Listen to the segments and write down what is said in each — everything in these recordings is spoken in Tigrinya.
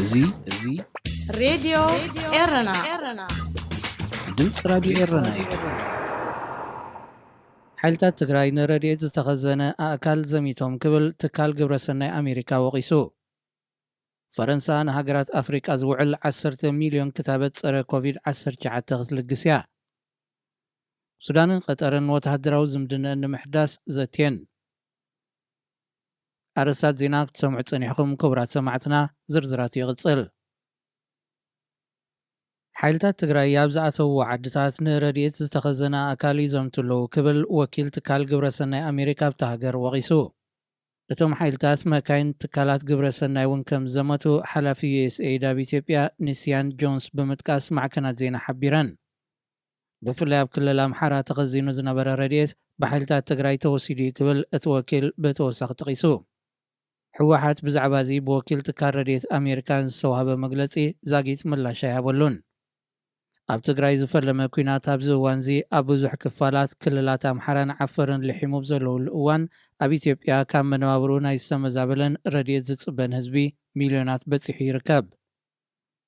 እዚ እዚ ሬድዮ ኤረና፣ ድምፂ ራድዮ ኤረና እዩ። ሓይልታት ትግራይ ንረድኤት ዝተኸዘነ ኣእካል ዘሚቶም ክብል ትካል ግብረሰናይ ኣሜሪካ ወቒሱ። ፈረንሳ ንሃገራት ኣፍሪቃ ዝውዕል ዓሰርተ ሚልዮን ክታበት ጸረ ኮቪድ ዓሰርተ ትሽዓተ ክትልግስ እያ። ሱዳንን ቀጠርን ወተሃደራዊ ዝምድነን ንምሕዳስ ዘትየን። ኣርእስታት ዜና ክትሰምዑ ጸኒሕኹም ክቡራት ሰማዕትና፣ ዝርዝራቱ ይቕጽል። ሓይልታት ትግራይ ኣብ ዝኣተውዎ ዓድታት ንረድኤት ዝተኸዘነ ኣካል ይዘምቱ ኣለዉ ክብል ወኪል ትካል ግብረሰናይ ኣሜሪካ ኣብታ ሃገር ወቒሱ። እቶም ሓይልታት መካይን ትካላት ግብረሰናይ እውን ከም ዝዘመቱ ሓላፊ ዩ ኤስ ኤይድ ኣብ ኢትዮጵያ ኒስያን ጆንስ ብምጥቃስ ማዕከናት ዜና ሓቢረን። ብፍላይ ኣብ ክልል ኣምሓራ ተኸዚኑ ዝነበረ ረድኤት ብሓይልታት ትግራይ ተወሲዱ እዩ ክብል እቲ ወኪል ብተወሳኺ ጠቒሱ። ህወሓት ብዛዕባ እዚ ብወኪል ትካል ረድኤት ኣሜሪካ ንዝተዋህበ መግለጺ ዛጊት ምላሽ ኣይሃበሉን። ኣብ ትግራይ ዝፈለመ ኲናት ኣብዚ እዋንዚ ኣብ ብዙሕ ክፋላት ክልላት ኣምሓራን ዓፈርን ልሒሙ ብዘለውሉ እዋን ኣብ ኢትዮጵያ ካብ መነባብርኡ ናይ ዝተመዛበለን ረድኤት ዝጽበን ህዝቢ ሚልዮናት በጺሑ ይርከብ።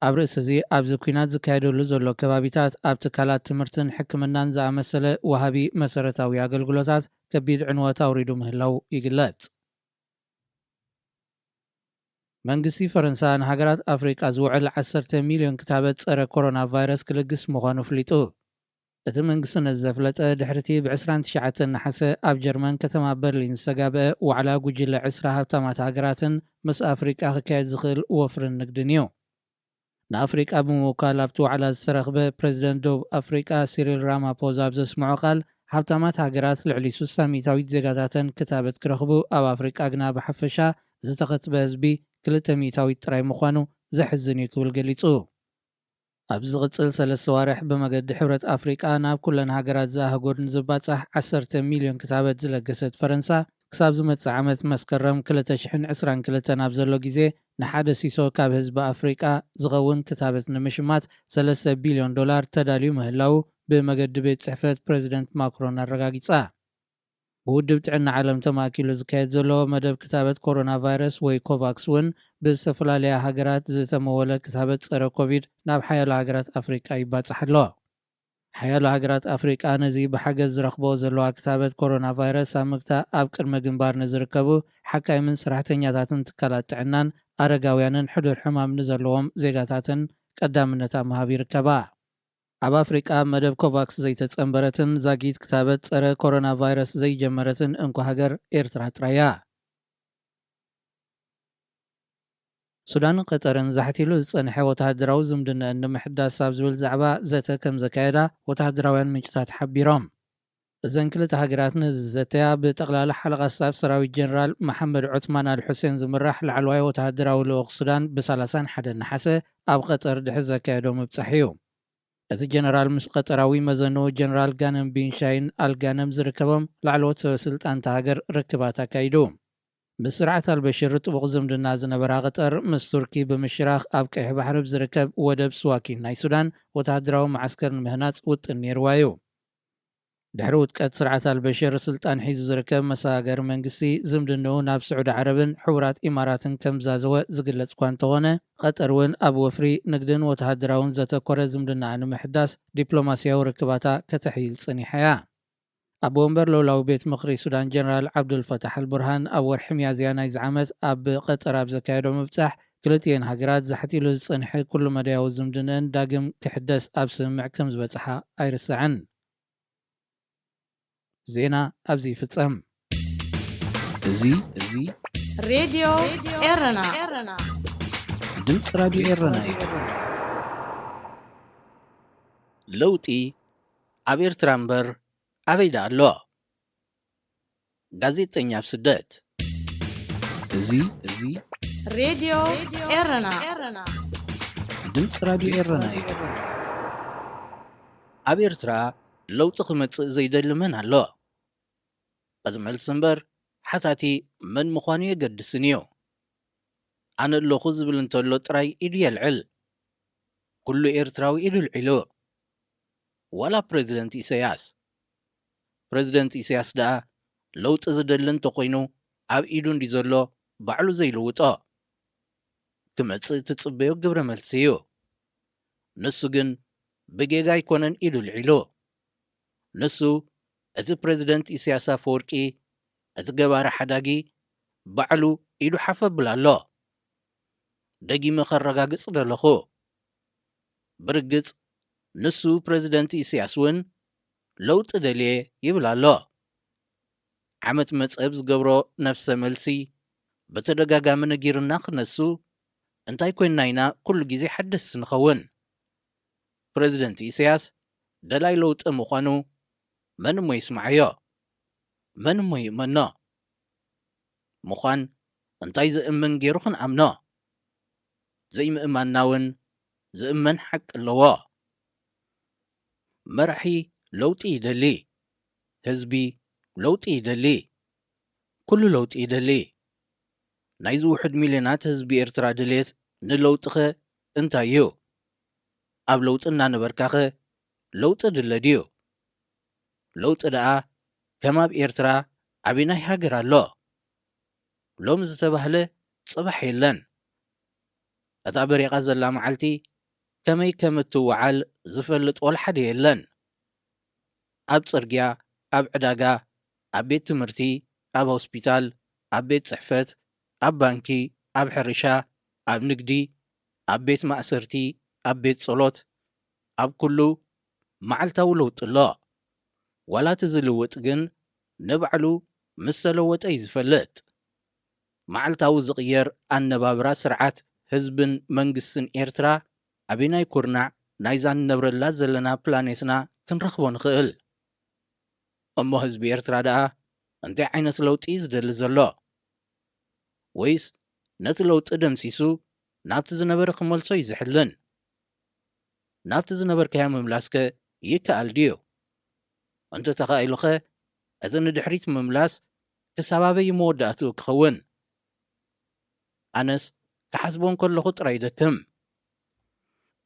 ኣብ ርእሲ እዚ ኣብዚ ኲናት ዝካየደሉ ዘሎ ከባቢታት ኣብ ትካላት ትምህርትን ሕክምናን ዝኣመሰለ ወሃቢ መሰረታዊ ኣገልግሎታት ከቢድ ዕንወት ኣውሪዱ ምህላው ይግለጽ። መንግስቲ ፈረንሳ ንሃገራት ኣፍሪቃ ዝውዕል ዓሰርተ ሚልዮን ክታበት ጸረ ኮሮና ቫይረስ ክልግስ ምዃኑ ኣፍሊጡ። እቲ መንግስቲ ነዚ ዘፍለጠ ድሕሪቲ ብ ዕስራን ትሽዓተን ነሓሰ ኣብ ጀርመን ከተማ በርሊን ዝተጋብአ ዋዕላ ጉጅለ ዕስራ ሃብታማት ሃገራትን ምስ ኣፍሪቃ ክካየድ ዝኽእል ወፍርን ንግድን እዩ። ንኣፍሪቃ ብምውካል ኣብቲ ዋዕላ ዝተረኽበ ፕረዚደንት ደቡብ ኣፍሪቃ ሲሪል ራማፖዛ ኣብ ዘስምዖ ቃል፣ ሃብታማት ሃገራት ልዕሊ ስሳ ሚእታዊት ዜጋታተን ክታበት ክረኽቡ፣ ኣብ ኣፍሪቃ ግና ብሓፈሻ ዝተኸትበ ህዝቢ ክልተ ሚእታዊት ጥራይ ምዃኑ ዘሕዝን እዩ ክብል ገሊጹ። ኣብ ዝቕጽል ሰለስተ ዋርሕ ብመገዲ ሕብረት ኣፍሪቃ ናብ ኩለን ሃገራት ዘኣህጉር ንዝባጻሕ ዓሰርተ ሚልዮን ክታበት ዝለገሰት ፈረንሳ፣ ክሳብ ዝመጽእ ዓመት መስከረም ክልተ ሽሕን ዕስራን ክልተን ኣብ ዘሎ ግዜ ንሓደ ሲሶ ካብ ህዝቢ ኣፍሪቃ ዝኸውን ክታበት ንምሽማት ሰለስተ ቢልዮን ዶላር ተዳልዩ ምህላው ብመገዲ ቤት ጽሕፈት ፕረዚደንት ማክሮን ኣረጋጊጻ። ብውድብ ጥዕና ዓለም ተማእኪሉ ዝካየድ ዘሎ መደብ ክታበት ኮሮና ቫይረስ ወይ ኮቫክስ እውን ብዝተፈላለያ ሃገራት ዝተመወለ ክታበት ጸረ ኮቪድ ናብ ሓያሎ ሃገራት ኣፍሪቃ ይባጻሕ ኣሎ። ሓያሎ ሃገራት ኣፍሪቃ ነዚ ብሓገዝ ዝረኽቦ ዘለዋ ክታበት ኮሮና ቫይረስ ኣብ ምግታእ ኣብ ቅድመ ግንባር ንዝርከቡ ሓካይምን ሰራሕተኛታትን ትካላት ጥዕናን ኣረጋውያንን ሕዱር ሕማም ንዘለዎም ዜጋታትን ቀዳምነት ኣብ ምሃብ ይርከባ። ኣብ ኣፍሪቃ መደብ ኮቫክስ ዘይተጸንበረትን ዛጊት ክታበት ጸረ ኮሮና ቫይረስ ዘይጀመረትን እንኮ ሃገር ኤርትራ ጥራይ እያ። ሱዳንን ቀጠርን ዛሕቲሉ ዝጸንሐ ወተሃደራዊ ዝምድነአን ንምሕዳስ ኣብ ዝብል ዛዕባ ዘተ ከም ዘካየዳ ወተሃደራውያን ምንጭታት ሓቢሮም። እዘን ክልተ ሃገራት ንዝዘተያ ብጠቕላላ ሓለቓ ስታፍ ሰራዊት ጀነራል መሓመድ ዑትማን ኣል ሑሴን ዝምራሕ ላዕለዋይ ወተሃደራዊ ልኡኽ ሱዳን ብ ሰላሳን ሓደን ነሓሰ ኣብ ቀጠር ድሕሪ ዘካየዶ ምብጻሕ እዩ። እቲ ጀነራል ምስ ቀጠራዊ መዘንኡ ጀነራል ጋነም ቢን ሻይን ኣል ጋነም ዝርከቦም ላዕለዎት ሰበ ስልጣን እታ ሃገር ርክባት ኣካይዱ። ምስ ስርዓት ኣልበሽር ጥቡቕ ዝምድና ዝነበራ ቀጠር፣ ምስ ቱርኪ ብምሽራኽ ኣብ ቀይሕ ባሕሪ ብዝርከብ ወደብ ስዋኪን ናይ ሱዳን ወተሃደራዊ መዓስከር ንምህናጽ ውጥን ነይርዋ እዩ። ድሕሪ ውድቀት ስርዓት ኣልበሽር ስልጣን ሒዙ ዝርከብ መሰጋገሪ መንግስቲ ዝምድንኡ ናብ ስዑዲ ዓረብን ሕቡራት ኢማራትን ከም ዛዘወ ዝግለጽ እኳ እንተኾነ፣ ቀጠር እውን ኣብ ወፍሪ፣ ንግድን ወተሃደራውን ዘተኮረ ዝምድናኣ ንምሕዳስ ዲፕሎማስያዊ ርክባታ ከተሕይል ጸኒሓ እያ። ኣቦ ወንበር ልኡላዊ ቤት ምኽሪ ሱዳን ጀነራል ዓብዱል ፈታሕ ኣልቡርሃን ኣብ ወርሒ ሚያዝያ ናይዚ ዓመት ኣብ ቀጠር ኣብ ዘካየዶ ምብጻሕ፣ ክልቲኤን ሃገራት ዛሕቲሉ ዝጸንሐ ኩሉ መዳያዊ ዝምድንአን ዳግም ክሕደስ ኣብ ስምምዕ ከም ዝበጽሓ ኣይርሳዕን። ዜና ኣብዚ ይፍጸም። እዚ እዚ ሬድዮ ኤረና፣ ድምፂ ራድዮ ኤረና እዩ። ለውጢ ኣብ ኤርትራ እምበር ኣበይ ደኣ ኣሎ? ጋዜጠኛ ኣብ ስደት። እዚ እዚ ሬድዮ ኤረና፣ ድምፂ ራድዮ ኤረና እዩ። ኣብ ኤርትራ ለውጢ ክመጽእ ዘይደሊ መን ኣሎ? እዚ መልሲ እምበር ሓታቲ መን ምዃኑ የገድስን እዩ። ኣነ ኣለኹ ዝብል እንተሎ ጥራይ ኢዱ የልዕል። ኩሉ ኤርትራዊ ኢዱ ኣልዒሉ። ዋላ ፕረዚደንት ኢሰያስ። ፕረዚደንት ኢሰያስ ደኣ ለውጢ ዝደሊ እንተኾይኑ ኣብ ኢዱ እንዲ ዘሎ ባዕሉ ዘይልውጦ። ክመጽእ ትጽበዮ ግብረ መልሲ እዩ። ንሱ ግን ብጌጋ ኣይኮነን ኢዱ ልዒሉ። ንሱ እቲ ፕረዚደንት ኢሳያስ ኣፈወርቂ እቲ ገባሪ ሓዳጊ ባዕሉ ኢዱ ሓፍ ኣብላ ኣሎ። ደጊመ ከረጋግጽ ደለኹ። ብርግጽ ንሱ ፕረዚደንት ኢሳያስ እውን ለውጢ ደልየ ይብል ኣሎ። ዓመት መጸ ብዝገብሮ ነፍሰ መልሲ ብተደጋጋሚ ነጊርና ክነሱ እንታይ ኮይንና ኢና ኩሉ ግዜ ሓደስቲ ንኸውን? ፕረዚደንት ኢሳያስ ደላይ ለውጢ ምዃኑ መን እሞ ይስምዓዮ? መን እሞ ይእመኖ? ምዃን እንታይ ዘእምን ገይሩ ክንኣምኖ? ዘይምእማንና እውን ዝእመን ሓቂ ኣለዎ። መራሒ ለውጢ ይደሊ። ህዝቢ ለውጢ ይደሊ። ኩሉ ለውጢ ይደሊ። ናይዚ ውሑድ ሚልዮናት ህዝቢ ኤርትራ ድሌት ንለውጢኸ እንታይ እዩ? ኣብ ለውጢ እናነበርካኸ ለውጢ ድለ ድዩ? ለውጢ ደኣ ከም ኣብ ኤርትራ ኣበየናይ ሃገር ኣሎ? ሎም ዝተባህለ ጽባሕ የለን። እታ በሪቓ ዘላ መዓልቲ ከመይ ከም እትወዓል ዝፈልጥ ወላ ሓደ የለን። ኣብ ጽርግያ፣ ኣብ ዕዳጋ፣ ኣብ ቤት ትምህርቲ፣ ኣብ ሆስፒታል፣ ኣብ ቤት ጽሕፈት፣ ኣብ ባንኪ፣ ኣብ ሕርሻ፣ ኣብ ንግዲ፣ ኣብ ቤት ማእሰርቲ፣ ኣብ ቤት ጸሎት፣ ኣብ ኩሉ መዓልታዊ ለውጢ ኣሎ። ዋላ እቲ ዝልውጥ ግን ንባዕሉ ምስ ተለወጠ እዩ ዝፈልጥ። መዓልታዊ ዝቕየር ኣነባብራ ስርዓት ህዝብን መንግስትን ኤርትራ ኣበየናይ ኩርናዕ ናይዛ ንነብረላ ዘለና ፕላኔትና ክንረኽቦ ንኽእል? እሞ ህዝቢ ኤርትራ ደኣ እንታይ ዓይነት ለውጢ እዩ ዝደሊ ዘሎ? ወይስ ነቲ ለውጢ ደምሲሱ ናብቲ ዝነበረ ክመልሶ እዩ ዝሕልን? ናብቲ ዝነበርካዮ ምምላስከ ይከኣል ድዩ? እንተ ተኻኢሉኸ እቲ ንድሕሪት ምምላስ ክሳብ ኣበይ መወዳእትኡ ክኸውን? ኣነስ ክሓስቦ እንከለኹ ጥራይ ይደክም።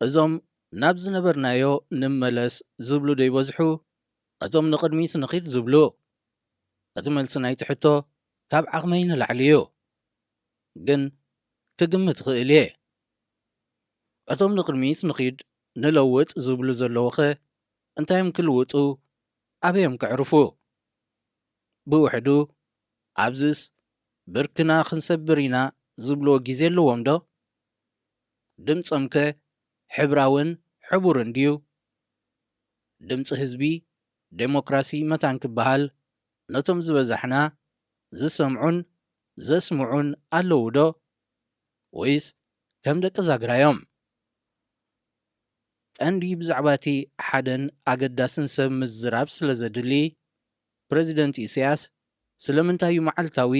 እዞም ናብ ዝነበርናዮ ንመለስ ዝብሉ ዶ ይበዝሑ? እቶም ንቕድሚት ንኺድ ዝብሉ? እቲ መልሲ ናይቲ ሕቶ ካብ ዓቕመይ ንላዕሊ እዩ። ግን ክግምት እኽእል እየ። እቶም ንቕድሚት ንኺድ ንለውጥ ዝብሉ ዘለዉኸ እንታይ እዮም ክልውጡ? ኣበይ እዮም ከዕርፉ? ብውሕዱ ኣብዚስ ብርክና ክንሰብር ኢና ዝብልዎ ግዜ ኣለዎም ዶ? ድምጾምከ ሕብራውን ሕቡርን ድዩ? ድምጺ ህዝቢ ዴሞክራሲ መታን ክበሃል ነቶም ዝበዛሕና ዝሰምዑን ዘስምዑን ኣለዉ ዶ? ወይስ ከም ደቂ ዛግራ እዮም? ቀንዲ ብዛዕባ እቲ ሓደን ኣገዳስን ሰብ ምዝራብ ስለ ዘድሊ፣ ፕረዚደንት ኢሳያስ ስለምንታይ እዩ መዓልታዊ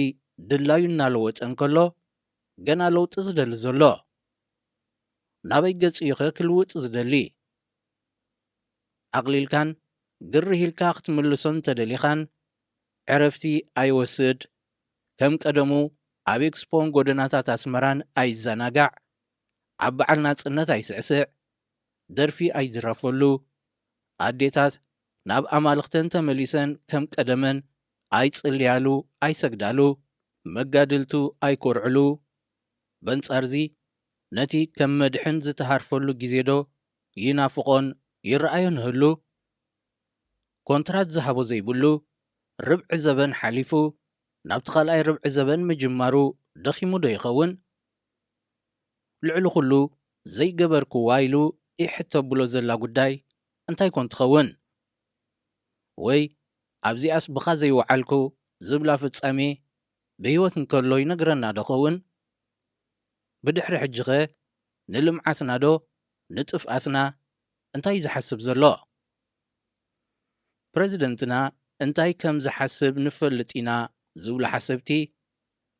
ድላዩ እናለወጠ እንከሎ ገና ለውጢ ዝደሊ ዘሎ? ናበይ ገጹ እዩኸ ክልውጥ ዝደሊ? ኣቕሊልካን ግርህ ኢልካ ክትምልሶ እንተደሊኻን፣ ዕረፍቲ ኣይወስድ፣ ከም ቀደሙ ኣብ ኤክስፖን ጎደናታት ኣስመራን ኣይዘናጋዕ፣ ኣብ በዓል ናጽነት ኣይስዕስዕ፣ ደርፊ ኣይድረፈሉ፣ ኣዴታት ናብ ኣማልኽተን ተመሊሰን ከም ቀደመን ኣይጽልያሉ ኣይሰግዳሉ፣ መጋድልቱ ኣይኮርዕሉ። በንጻርዚ ነቲ ከም መድሕን ዝተሃርፈሉ ግዜዶ ይናፍቖን ይረኣዮን ይህሉ? ኮንትራት ዝሃቦ ዘይብሉ፣ ርብዒ ዘበን ሓሊፉ ናብቲ ካልኣይ ርብዒ ዘበን ምጅማሩ ደኺሙ ዶ ይኸውን? ልዕሊ ኩሉ ዘይገበርክዋ ኢሉ ይሕተብሎ ዘላ ጉዳይ እንታይ ኮን ትኸውን? ወይ ኣብዚኣስ ብኻ ዘይወዓልኩ ዝብላ ፍጻሜ ብህይወት እንከሎ ይነግረና ዶ ኸውን? ብድሕሪ ሕጂኸ ንልምዓትና ዶ ንጥፍኣትና እንታይ እዩ ዝሓስብ ዘሎ? ፕረዚደንትና እንታይ ከም ዝሓስብ ንፈልጥ ኢና ዝብሉ ሓሰብቲ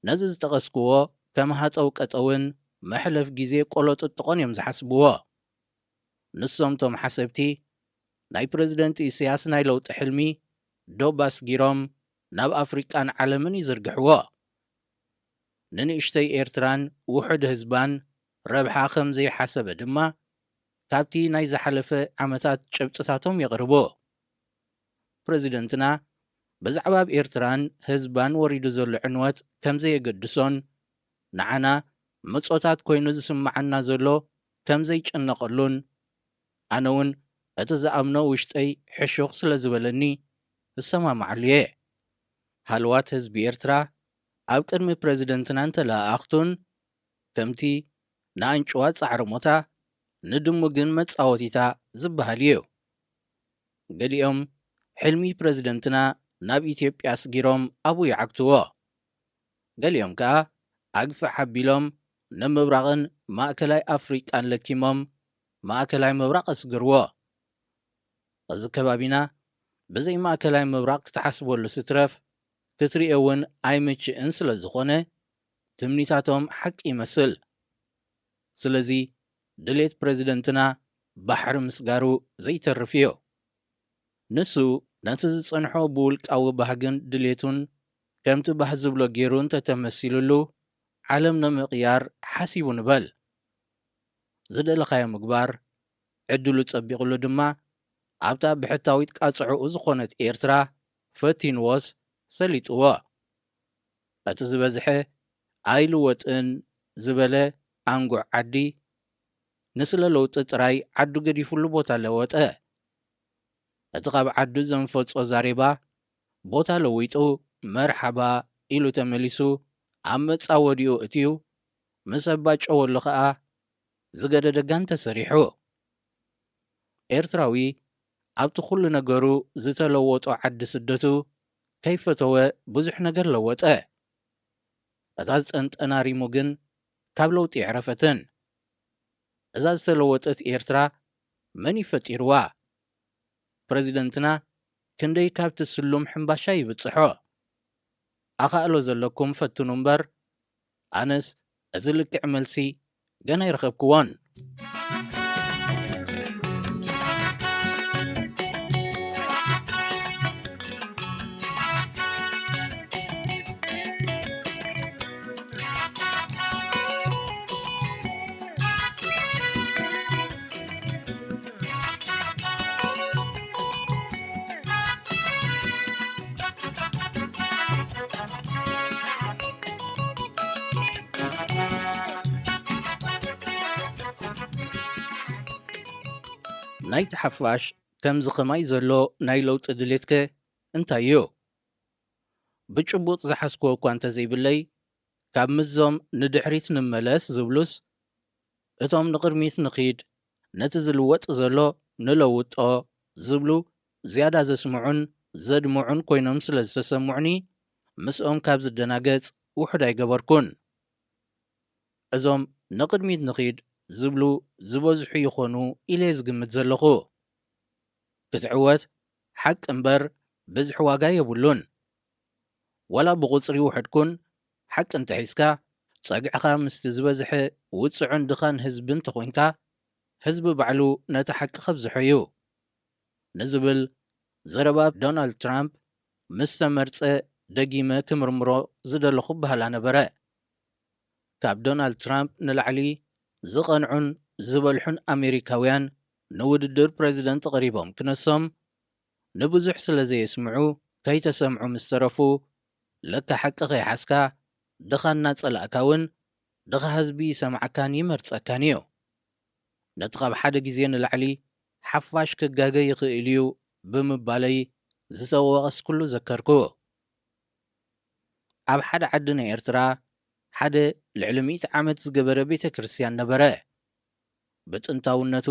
ነዚ ዝጠቐስክዎ ከም ሃጠው ቀጠውን መሕለፍ ግዜ ቆሎ ጥጥቖን እዮም ዝሓስብዎ። ንሶም እቶም ሓሰብቲ ናይ ፕረዚደንት ኢሳያስ ናይ ለውጢ ሕልሚ ዶብ ኣስጊሮም ናብ ኣፍሪቃን ዓለምን ይዝርግሕዎ። ንንእሽተይ ኤርትራን ውሑድ ህዝባን ረብሓ ከም ዘይሓሰበ ድማ ካብቲ ናይ ዝሓለፈ ዓመታት ጭብጥታቶም የቕርቡ። ፕረዚደንትና ብዛዕባ ኣብ ኤርትራን ህዝባን ወሪዱ ዘሎ ዕንወት ከም ዘየገድሶን ንዓና ምጾታት ኮይኑ ዝስምዓና ዘሎ ከም ዘይጨነቐሉን፣ ኣነ እውን እቲ ዝኣምኖ ውሽጠይ ሕሹኽ ስለ ዝበለኒ እሰማምዓሉ እየ። ሃለዋት ህዝቢ ኤርትራ ኣብ ቅድሚ ፕረዚደንትና እንተለኣኣኽቱን፣ ከምቲ ንኣንጭዋ ጻዕሪ ሞታ፣ ንድሙ ግን መጻወቲታ ዝበሃል እዩ። ገሊኦም ሕልሚ ፕረዚደንትና ናብ ኢትዮጵያ ኣስጊሮም ኣብኡ ይዓግትዎ። ገሊኦም ከኣ ኣግፍሕ ኣቢሎም ንምብራቕን ማእከላይ ኣፍሪቃን ለኪሞም ማእከላይ ምብራቕ ኣስግርዎ። እዚ ከባቢና ብዘይ ማእከላይ ምብራቕ ክትሓስበሉ ስትረፍ ክትርእዮ እውን ኣይምችእን ስለ ዝኾነ፣ ትምኒታቶም ሓቂ ይመስል። ስለዚ ድሌት ፕረዚደንትና ባሕሪ ምስጋሩ ዘይተርፍ እዩ። ንሱ ነቲ ዝጸንሖ ብውልቃዊ ባህግን ድሌቱን ከምቲ ባህ ዝብሎ ገይሩ እንተተመሲሉሉ፣ ዓለም ንምቕያር ሓሲቡ ንበል። ዝደለኻዮ ምግባር ዕድሉ ጸቢቑሉ ድማ፣ ኣብታ ብሕታዊት ቃጽዕኡ ዝኾነት ኤርትራ ፈቲንዎስ ሰሊጥዎ። እቲ ዝበዝሐ ኣይልወጥን ዝበለ ኣንጉዕ ዓዲ፣ ንስለ ለውጢ ጥራይ ዓዱ ገዲፉሉ ቦታ ለወጠ። እቲ ካብ ዓዱ ዘንፈጾ ዛሬባ፣ ቦታ ለዊጡ መርሓባ ኢሉ ተመሊሱ፣ ኣብ መጻወዲኡ እትዩ ምስ ኣባጨወሉ ኸኣ ዝገደደ ጋን ተሰሪሑ። ኤርትራዊ ኣብቲ ኩሉ ነገሩ ዝተለወጦ ዓዲ ስደቱ ከይፈተወ ብዙሕ ነገር ለወጠ። እታ ዝጠንጠና ሪሙ ግን ካብ ለውጢ የዕረፈትን። እዛ ዝተለወጠት ኤርትራ መን እዩ ፈጢርዋ? ፕረዚደንትና ክንደይ ካብቲ ስሉም ሕምባሻ ይብጽሖ? ኣኻእሎ ዘለኩም ፈትኑ እምበር፣ ኣነስ እቲ ልክዕ መልሲ ገና ኣይረኸብክዎን። ናይቲ ሓፋሽ ከምዚ ኸማይ ዘሎ ናይ ለውጢ ድሌትከ እንታይ እዩ? ብጭቡጥ ዝሓዝክዎ እኳ እንተዘይብለይ፣ ካብ ምስዞም ንድሕሪት ንመለስ ዝብሉስ፣ እቶም ንቕድሚት ንኺድ፣ ነቲ ዝልወጥ ዘሎ ንለውጦ ዝብሉ ዝያዳ ዘስምዑን ዘድምዑን ኮይኖም ስለ ዝተሰምዑኒ፣ ምስኦም ካብ ዝደናገጽ ውሑድ ኣይገበርኩን። እዞም ንቕድሚት ንኺድ ዝብሉ ዝበዝሑ ይኾኑ ኢለ እየ ዝግምት ዘለኹ። ክትዕወት ሓቂ እምበር ብዝሒ ዋጋ የብሉን። ዋላ ብቑጽሪ ውሑድ ኩን፣ ሓቂ እንተሒዝካ፣ ጸግዕኻ ምስቲ ዝበዝሐ ውጽዑን ድኻን ህዝቢ እንተኾይንካ፣ ህዝቢ ባዕሉ ነቲ ሓቂ ከብዝሖ እዩ። ንዝብል ዘረባ ዶናልድ ትራምፕ ምስ ተመርጸ ደጊመ ክምርምሮ ዝደለኹ በሃላ ነበረ። ካብ ዶናልድ ትራምፕ ንላዕሊ ዝቐንዑን ዝበልሑን ኣሜሪካውያን ንውድድር ፕረዚደንት ቀሪቦም ክነሶም፣ ንብዙሕ ስለ ዘየስምዑ፣ ከይተሰምዑ ምስ ተረፉ፣ ለካ ሓቂ ከይሓዝካ፣ ድኻ እናጸላእካ እውን፣ ድኻ ህዝቢ ይሰምዓካን ይመርጸካን እዩ። ነቲ ካብ ሓደ ግዜ ንላዕሊ ሓፋሽ ክጋገ ይኽእል እዩ ብምባለይ ዝተወቐስኩሉ ዘከርኩ። ኣብ ሓደ ዓዲ ናይ ኤርትራ ሓደ ልዕሊ ሚእቲ ዓመት ዝገበረ ቤተ ክርስቲያን ነበረ። ብጥንታውነቱ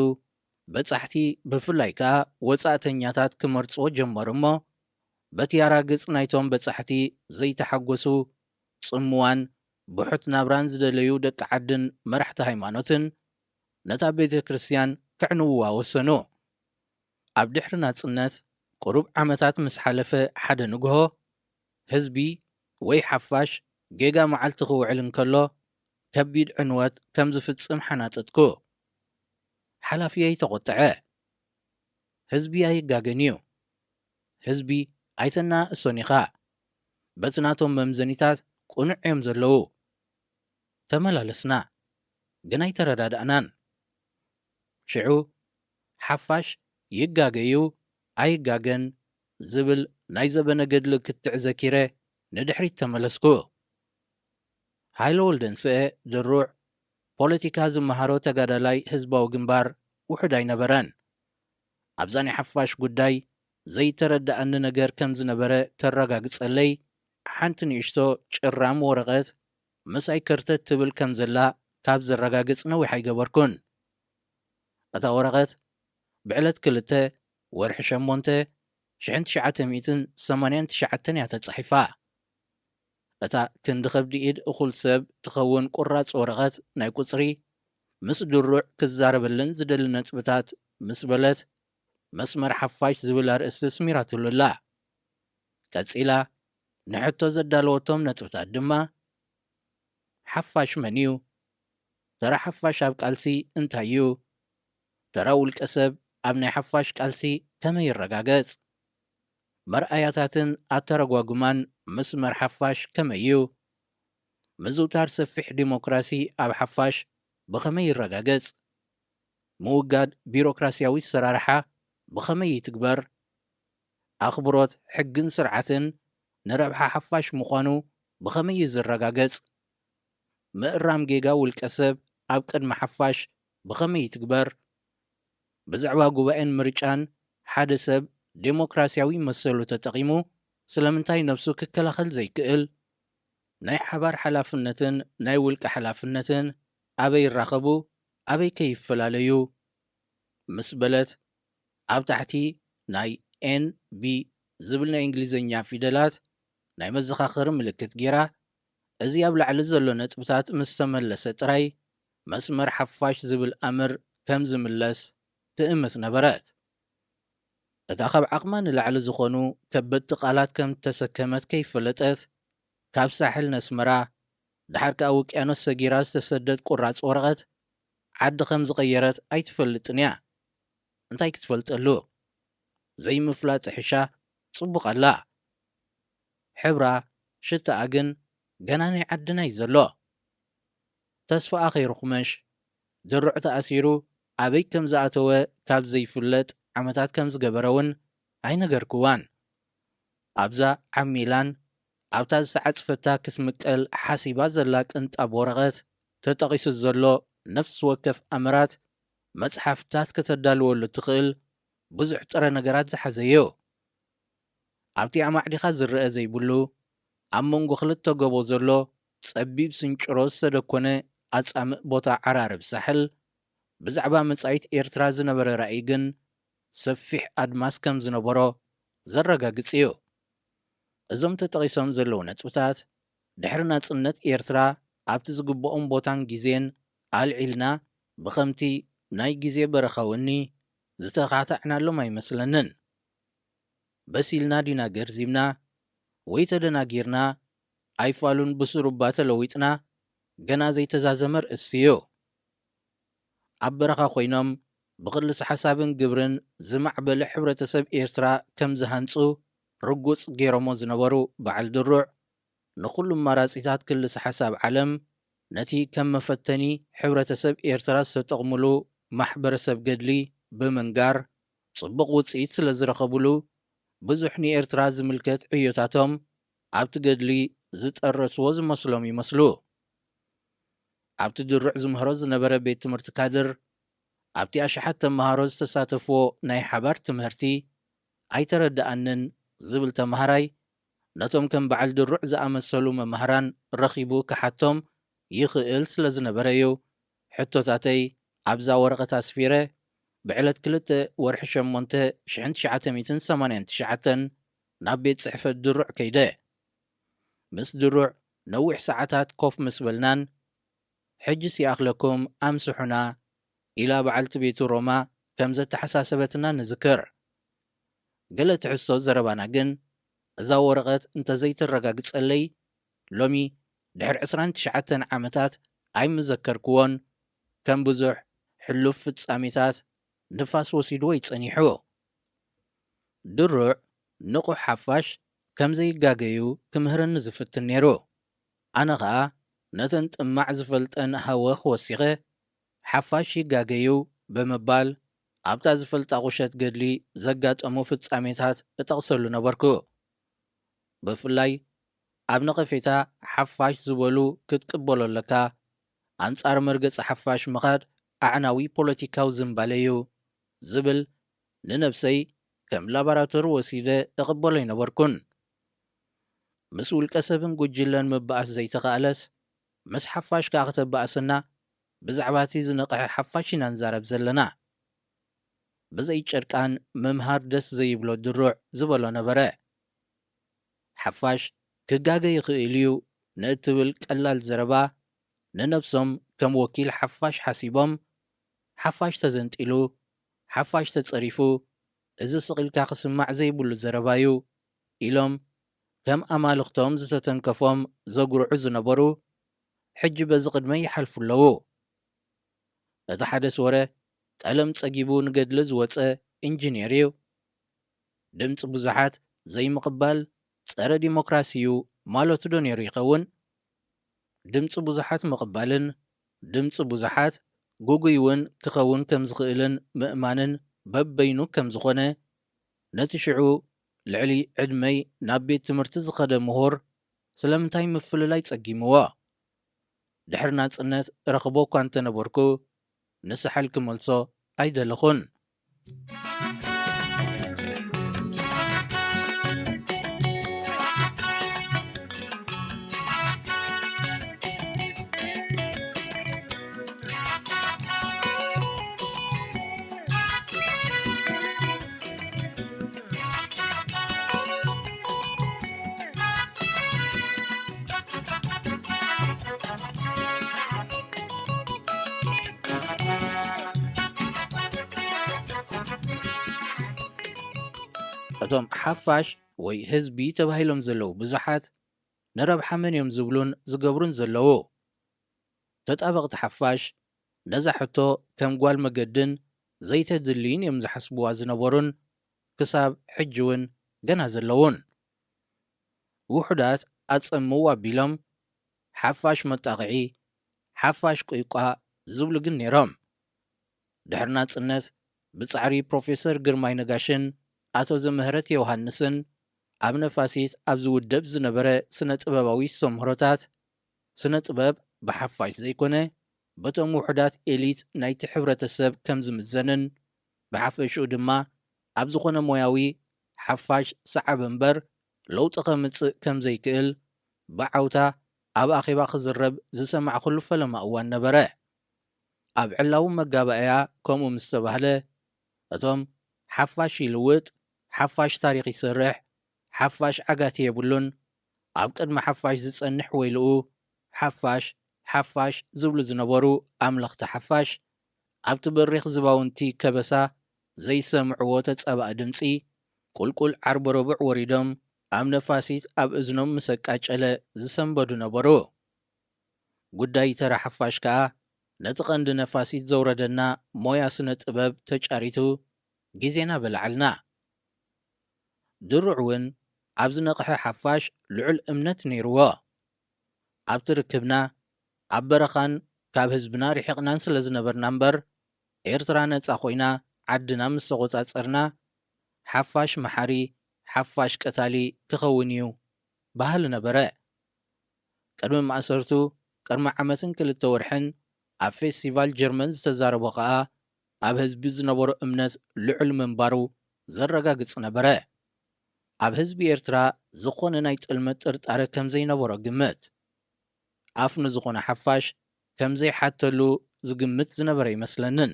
በጻሕቲ ብፍላይ ከኣ ወጻእተኛታት ክመርጽዎ ጀመሩ እሞ፣ በቲ ኣራግጽ ናይቶም በጻሕቲ ዘይተሓጎሱ ጽምዋን ብሑት ናብራን ዝደለዩ ደቂ ዓድን መራሕቲ ሃይማኖትን ነታ ቤተ ክርስቲያን ከዕንውዋ ወሰኑ። ኣብ ድሕሪ ናጽነት ቁሩብ ዓመታት ምስ ሓለፈ ሓደ ንግሆ ህዝቢ ወይ ሓፋሽ ጌጋ መዓልቲ ክውዕል እንከሎ ከቢድ ዕንወት ከም ዝፍጽም ሓናጠጥኩ። ሓላፊየይ ተቖጥዐ። ህዝቢ ኣይጋገን እዩ። ህዝቢ ኣይተናእሶን ኢኻ። በቲ ናቶም መምዘኒታት ቅኑዕ እዮም ዘለዉ። ተመላለስና፣ ግን ኣይተረዳዳእናን። ሽዑ ሓፋሽ ይጋገዩ ኣይጋገን ዝብል ናይ ዘበነ ገድሊ ክትዕ ዘኪረ ንድሕሪት ተመለስኩ። ሃይለ ወልደንስኤ ድሩዕ ፖለቲካ ዝመሃሮ ተጋዳላይ ህዝባዊ ግንባር ውሑድ ኣይነበረን። ኣብዛ ናይ ሓፋሽ ጉዳይ ዘይተረድኣኒ ነገር ከም ዝነበረ ተረጋግጸለይ ሓንቲ ንእሽቶ ጭራም ወረቐት ምሳይ ከርተት ትብል ከም ዘላ ካብ ዘረጋግጽ ነዊሕ ኣይገበርኩን። እታ ወረቐት ብዕለት ክልተ ወርሒ ሸሞንተ ሽሕን ትሽዓተ ሚእትን ሰማንያን ትሽዓተን እያ ተጻሒፋ። እታ ክንዲ ከብዲ ኢድ እኹል ሰብ ትኸውን ቁራጽ ወረቐት ናይ ቁጽሪ፣ ምስ ድሩዕ ክዛረበለን ዝደሊ ነጥብታት ምስ በለት፣ መስመር ሓፋሽ ዝብል ኣርእስቲ ስሚራትሉ ኣላ። ቀጺላ፣ ንሕቶ ዘዳለወቶም ነጥብታት ድማ፣ ሓፋሽ መን እዩ? ተራ ሓፋሽ ኣብ ቃልሲ እንታይ እዩ? ተራ ውልቀ ሰብ ኣብ ናይ ሓፋሽ ቃልሲ ከመይ ይረጋገጽ? መርኣያታትን ኣተረጓጉማን መስመር ሓፋሽ ከመይ እዩ? ምዝውታር ሰፊሕ ዲሞክራሲ ኣብ ሓፋሽ ብኸመይ ይረጋገጽ? ምውጋድ ቢሮክራስያዊ ኣሰራርሓ ብኸመይ ይትግበር? ኣኽብሮት ሕግን ስርዓትን ንረብሓ ሓፋሽ ምዃኑ ብኸመይ እዩ ዝረጋገጽ? ምእራም ጌጋ ውልቀ ሰብ ኣብ ቅድሚ ሓፋሽ ብኸመይ ይትግበር? ብዛዕባ ጉባኤን ምርጫን ሓደ ሰብ ዴሞክራስያዊ መሰሉ ተጠቒሙ ስለምንታይ ነብሱ ክከላኸል ዘይክእል? ናይ ሓባር ሓላፍነትን ናይ ውልቀ ሓላፍነትን ኣበይ ይራኸቡ? ኣበይ ከ ይፈላለዩ? ምስ በለት፣ ኣብ ታሕቲ ናይ ኤን ቢ ዝብል ናይ እንግሊዝኛ ፊደላት ናይ መዘኻኸሪ ምልክት ጌራ፣ እዚ ኣብ ላዕሊ ዘሎ ነጥብታት ምስ ተመለሰ ጥራይ መስመር ሓፋሽ ዝብል ኣምር ከም ዝምለስ ትእምት ነበረት። እታ ካብ ዓቕማ ንላዕሊ ዝኾኑ ከበድቲ ቃላት ከም እተሰከመት ከይፈለጠት፣ ካብ ሳሕል ነስመራ፣ ደሓር ከኣ ውቅያኖስ ሰጊራ ዝተሰደት ቁራጽ ወረቐት፣ ዓዲ ከም ዝቐየረት ኣይትፈልጥን እያ። እንታይ ክትፈልጠሉ? ዘይምፍላጥ ሕሻ ጽቡቕ ኣላ። ሕብራ፣ ሽታኣ ግን ገና ናይ ዓድና እዩ ዘሎ። ተስፋኣ ከይርኹመሽ፣ ድሩዕ ተኣሲሩ ኣበይ ከም ዝኣተወ ካብ ዘይፍለጥ ዓመታት ከም ዝገበረ እውን ኣይነገርክዋን። ኣብዛ ዓሚላን ኣብታ ዝተዓጽፈታ ክትምቀል ሓሲባ ዘላ ቅንጣብ ወረቐት ተጠቒሱ ዘሎ ነፍሲ ወከፍ ኣምራት መጽሓፍታት ከተዳልወሉ እትኽእል ብዙሕ ጥረ ነገራት ዝሓዘ እዩ። ኣብቲ ኣማዕዲኻ ዝረአ ዘይብሉ፣ ኣብ መንጎ ክልተ ጎቦ ዘሎ ጸቢብ ስንጭሮ ዝተደኮነ ኣጻምእ ቦታ ዓራርብ ሳሕል፣ ብዛዕባ መጻኢት ኤርትራ ዝነበረ ራእይ ግን ሰፊሕ ኣድማስ ከም ዝነበሮ ዘረጋግጽ እዩ። እዞም ተጠቒሶም ዘለዉ ነጥብታት፣ ድሕሪ ናጽነት ኤርትራ ኣብቲ ዝግብኦም ቦታን ግዜን ኣልዒልና ብኸምቲ ናይ ግዜ በረኻ ወኒ ዝተኻታዕናሎም ኣይመስለንን። በሲልና ዲና ገርዚምና ወይ ተደናጊርና ኣይፋሉን ብስሩባ ተለዊጥና ገና ዘይተዛዘመ ርእስቲ እዩ። ኣብ በረኻ ኮይኖም ብክልስ ሓሳብን ግብርን ዝማዕበለ ሕብረተሰብ ኤርትራ ከም ዝሃንጹ ርጉጽ ገይሮሞ ዝነበሩ በዓል ድሩዕ፣ ንኹሉ ኣማራጺታት ክልስ ሓሳብ ዓለም ነቲ ከም መፈተኒ ሕብረተሰብ ኤርትራ ዝተጠቕምሉ ማሕበረሰብ ገድሊ ብምንጋር ጽቡቕ ውጽኢት ስለ ዝረኸብሉ፣ ብዙሕ ንኤርትራ ዝምልከት ዕዮታቶም ኣብቲ ገድሊ ዝጠረስዎ ዝመስሎም ይመስሉ። ኣብቲ ድሩዕ ዝምህሮ ዝነበረ ቤት ትምህርቲ ካድር፣ ኣብቲ ኣሽሓት ተመሃሮ ዝተሳተፍዎ ናይ ሓባር ትምህርቲ ኣይተረድኣንን ዝብል ተመሃራይ፣ ነቶም ከም በዓል ድሩዕ ዝኣመሰሉ መማህራን ረኺቡ ክሓቶም ይኽእል ስለ ዝነበረ እዩ፣ ሕቶታተይ ኣብዛ ወረቐት ኣስፊረ፣ ብዕለት ክልተ ወርሒ ሸሞንተ ሽሕን ትሽዓተ ሚእትን ሰማንያን ትሽዓተን ናብ ቤት ጽሕፈት ድሩዕ ከይደ። ምስ ድሩዕ ነዊሕ ሰዓታት ኮፍ ምስ በልናን፣ "ሕጂስ ይኣኽለኩም፣ ኣምስሑና" ኢላ በዓልቲ ቤቱ ሮማ ከም ዘተሓሳሰበትና ንዝክር። ገለ ትሕዝቶ ዘረባና ግን፣ እዛ ወረቐት እንተዘይተረጋግጸለይ፣ ሎሚ ድሕሪ ዕስራን ትሽዓተን ዓመታት ኣይምዘከርክዎን፣ ከም ብዙሕ ሕሉፍ ፍጻሜታት ንፋስ ወሲድዎ እዩ ጸኒሑ። ድሩዕ ንቑሕ ሓፋሽ ከም ዘይጋገዩ ክምህረኒ ዝፍትን ነይሩ። ኣነ ኸኣ ነተን ጥማዕ ዝፈልጠን ሃወኽ ወሲኸ፣ "ሓፋሽ ይጋገዩ" ብምባል ኣብታ ዝፈልጣ ቁሸት ገድሊ ዘጋጠሙ ፍጻሜታት እጠቕሰሉ ነበርኩ። ብፍላይ ኣብ ነቐፌታ ሓፋሽ ዝበሉ ክትቅበሎ ኣለካ፣ ኣንጻር መርገጺ ሓፋሽ ምኻድ ኣዕናዊ ፖለቲካዊ ዝንባለ እዩ ዝብል ንነብሰይ ከም ላባራቶሪ ወሲደ እቕበሎ ኣይነበርኩን። ምስ ውልቀ ሰብን ጉጅለን ምባኣስ ዘይተኻእለስ፣ ምስ ሓፋሽ ከኣ ከተባእስና፣ ብዛዕባ እቲ ዝነቕሐ ሓፋሽ ኢና ንዛረብ ዘለና። ብዘይ ጨርቃን ምምሃር ደስ ዘይብሎ ድሩዕ ዝበሎ ነበረ። ሓፋሽ ክጋገ ይኽእል እዩ ንእትብል ቀላል ዘረባ፣ ንነብሶም ከም ወኪል ሓፋሽ ሓሲቦም፣ ሓፋሽ ተዘንጢሉ፣ ሓፋሽ ተጸሪፉ፣ እዚ ስቕ ኢልካ ክስማዕ ዘይብሉ ዘረባ እዩ ኢሎም፣ ከም ኣማልኽቶም ዝተተንከፎም ዘጉርዑ ዝነበሩ፣ ሕጂ በዚ ቅድመይ ይሓልፉ ኣለዉ። እቲ ሓደስ ወረ፣ ቀለም ጸጊቡ ንገድሊ ዝወጸ ኢንጂነር እዩ። ድምጺ ብዙሓት ዘይምቕባል ጸረ ዲሞክራሲ እዩ ማለቱ ዶ ነይሩ ይኸውን? ድምጺ ብዙሓት ምቕባልን ድምጺ ብዙሓት ግጉይ እውን ክኸውን ከም ዝኽእልን ምእማንን በበይኑ ከም ዝኾነ፣ ነቲ ሽዑ ልዕሊ ዕድመይ ናብ ቤት ትምህርቲ ዝኸደ ምሁር ስለምንታይ ምፍልላይ ጸጊምዎ? ድሕሪ ናጽነት ረኽቦ እኳ እንተነበርኩ፣ ንስሓል ክመልሶ ኣይደለኹን። እቶም ሓፋሽ ወይ ህዝቢ ተባሂሎም ዘለዉ ብዙሓት፣ ንረብሓ መን እዮም ዝብሉን ዝገብሩን ዘለዉ? ተጣበቕቲ ሓፋሽ ነዛ ሕቶ ከም ጓል መገድን ዘይተድልይን እዮም ዝሓስብዋ ዝነበሩን ክሳብ ሕጂ እውን ገና ዘለዉን። ውሑዳት ኣጸምው ኣቢሎም ሓፋሽ መጣቕዒ፣ ሓፋሽ ቁይቋ ዝብሉ ግን ነይሮም። ድሕሪ ናጽነት ብጻዕሪ ፕሮፌሰር ግርማይ ነጋሽን ኣቶ ዘምህረት ዮሃንስን ኣብ ነፋሲት ኣብ ዝውደብ ዝነበረ ስነ ጥበባዊ ሰምህሮታት፣ ስነ ጥበብ ብሓፋሽ ዘይኮነ በቶም ውሑዳት ኤሊት ናይቲ ሕብረተሰብ ከም ዝምዘንን ብሓፈሽኡ ድማ ኣብ ዝኾነ ሞያዊ ሓፋሽ ሰዓብ እምበር ለውጢ ከምጽእ ከም ዘይክእል ብዓውታ ኣብ ኣኼባ ክዝረብ ዝሰማዕኩሉ ፈለማ እዋን ነበረ። ኣብ ዕላዊ መጋባእያ ከምኡ ምስ ተባህለ፣ እቶም ሓፋሽ ይልውጥ፣ ሓፋሽ ታሪኽ ይሰርሕ፣ ሓፋሽ ዓጋቲ የብሉን፣ ኣብ ቅድሚ ሓፋሽ ዝጸንሕ ወይልኡ፣ ሓፋሽ፣ ሓፋሽ ዝብሉ ዝነበሩ ኣምለኽቲ ሓፋሽ፣ ኣብቲ በሪኽ ዝባውንቲ ከበሳ ዘይሰምዕዎ ተጻባኢ ድምጺ፣ ቁልቁል ዓርበ ረቡዕ ወሪዶም ኣብ ነፋሲት ኣብ እዝኖም ምስ ኣቃጨለ ዝሰንበዱ ነበሩ። ጉዳይ ተራ ሓፋሽ ከኣ ነቲ ቀንዲ ነፋሲት ዘውረደና ሞያ ስነ ጥበብ ተጫሪቱ ግዜና በላዓልና። ድሩዕ እውን ኣብ ዝነቕሐ ሓፋሽ ልዑል እምነት ነይርዎ። ኣብቲ ርክብና ኣብ በረኻን ካብ ህዝብና ርሒቕናን ስለ ዝነበርና እምበር፣ ኤርትራ ነጻ ኮይና ዓድና ምስ ተቖጻጸርና፣ ሓፋሽ መሓሪ፣ ሓፋሽ ቀታሊ ክኸውን እዩ በሃሊ ነበረ። ቅድሚ ማእሰርቱ ቅድሚ ዓመትን ክልተ ወርሕን ኣብ ፌስቲቫል ጀርመን ዝተዛረቦ ከኣ፣ ኣብ ህዝቢ ዝነበሮ እምነት ልዑል ምንባሩ ዘረጋግጽ ነበረ። ኣብ ህዝቢ ኤርትራ ዝኾነ ናይ ጥልመት ጥርጣረ ከም ዘይነበሮ ግምት። ኣፍ ንዝኾነ ሓፋሽ ከም ዘይሓተሉ ዝግምት ዝነበረ ኣይመስለንን።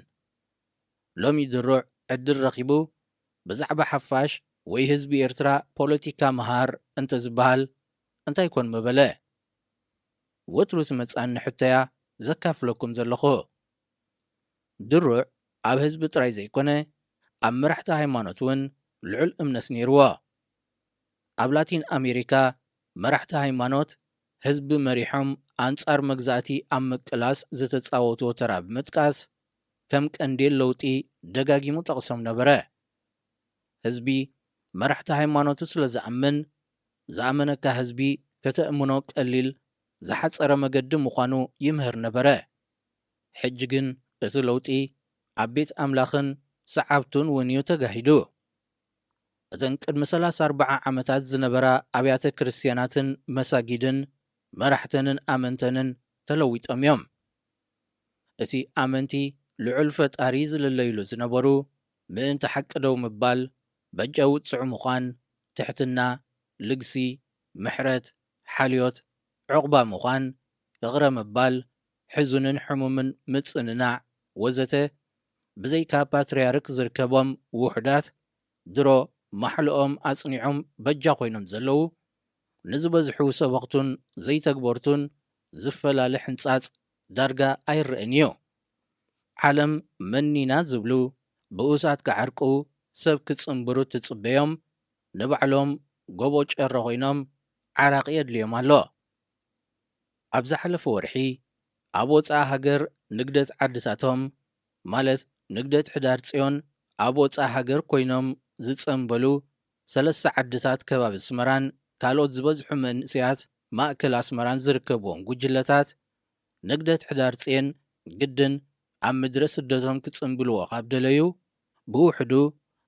ሎሚ ድሩዕ ዕድል ረኺቡ ብዛዕባ ሓፋሽ ወይ ህዝቢ ኤርትራ ፖለቲካ ምሃር እንተ ዝበሃል እንታይ ኮን ምበለ? ወትሩ ትመጽኣኒ ሕቶያ ዘካፍለኩም ዘለኹ። ድሩዕ ኣብ ህዝቢ ጥራይ ዘይኮነ፣ ኣብ መራሕቲ ሃይማኖት እውን ልዑል እምነት ነይርዎ። ኣብ ላቲን ኣሜሪካ፣ መራሕቲ ሃይማኖት ህዝቢ መሪሖም ኣንጻር መግዛእቲ ኣብ ምቅላስ ዝተጻወትዎ ተራ ብምጥቃስ፣ ከም ቀንዴል ለውጢ ደጋጊሙ ጠቕሶም ነበረ። ህዝቢ መራሕቲ ሃይማኖቱ ስለ ዝኣምን፣ ዝኣመነካ ህዝቢ ከተእምኖ ቀሊል፣ ዝሓጸረ መገዲ ምዃኑ ይምህር ነበረ። ሕጂ ግን እቲ ለውጢ ኣብ ቤት ኣምላኽን ሰዓብቱን እውን እዩ ተጋሂዱ። እተን ቅድሚ ሰላሳ ኣርባዓ ዓመታት ዝነበራ ኣብያተ ክርስትያናትን መሳጊድን መራሕተንን ኣመንተንን ተለዊጦም እዮም። እቲ ኣመንቲ ልዑል ፈጣሪ ዝልለይሉ ዝነበሩ፣ ምእንቲ ሓቂ ደው ምባል፣ በጃ ውጽዕ ምዃን፣ ትሕትና፣ ልግሲ፣ ምሕረት፣ ሓልዮት፣ ዕቑባ ምዃን፣ ይቕረ ምባል፣ ሕዙንን ሕሙምን ምጽንናዕ፣ ወዘተ፣ ብዘይካ ፓትርያርክ ዝርከቦም ውሑዳት፣ ድሮ ማሕልኦም ኣጽኒዖም በጃ ኮይኖም ዘለዉ፣ ንዝበዝሑ ሰበኽቱን ዘይተግበርቱን ዝፈላለ ሕንጻጽ ዳርጋ ኣይረእን እዩ። ዓለም መኒና ዝብሉ ብኡሳት ክዓርቁ፣ ሰብ ክጽንብሩ ትጽበዮም፣ ንባዕሎም ጎቦ ጨረ ኮይኖም ዓራቂ የድልዮም ኣሎ። ኣብ ዝሓለፈ ወርሒ ኣብ ወጻኢ ሃገር ንግደት ዓድታቶም፣ ማለት ንግደት ሕዳር ጽዮን ኣብ ወጻኢ ሃገር ኮይኖም ዝጸንበሉ ሰለስተ ዓድታት ከባቢ ኣስመራን ካልኦት ዝበዝሑ መንእሰያት ማእከል ኣስመራን ዝርከብዎም ጉጅለታት፣ ንግደት ሕዳር ጽዮን ግድን ኣብ ምድረ ስደቶም ክጽንብልዎ ካብ ደለዩ፣ ብውሕዱ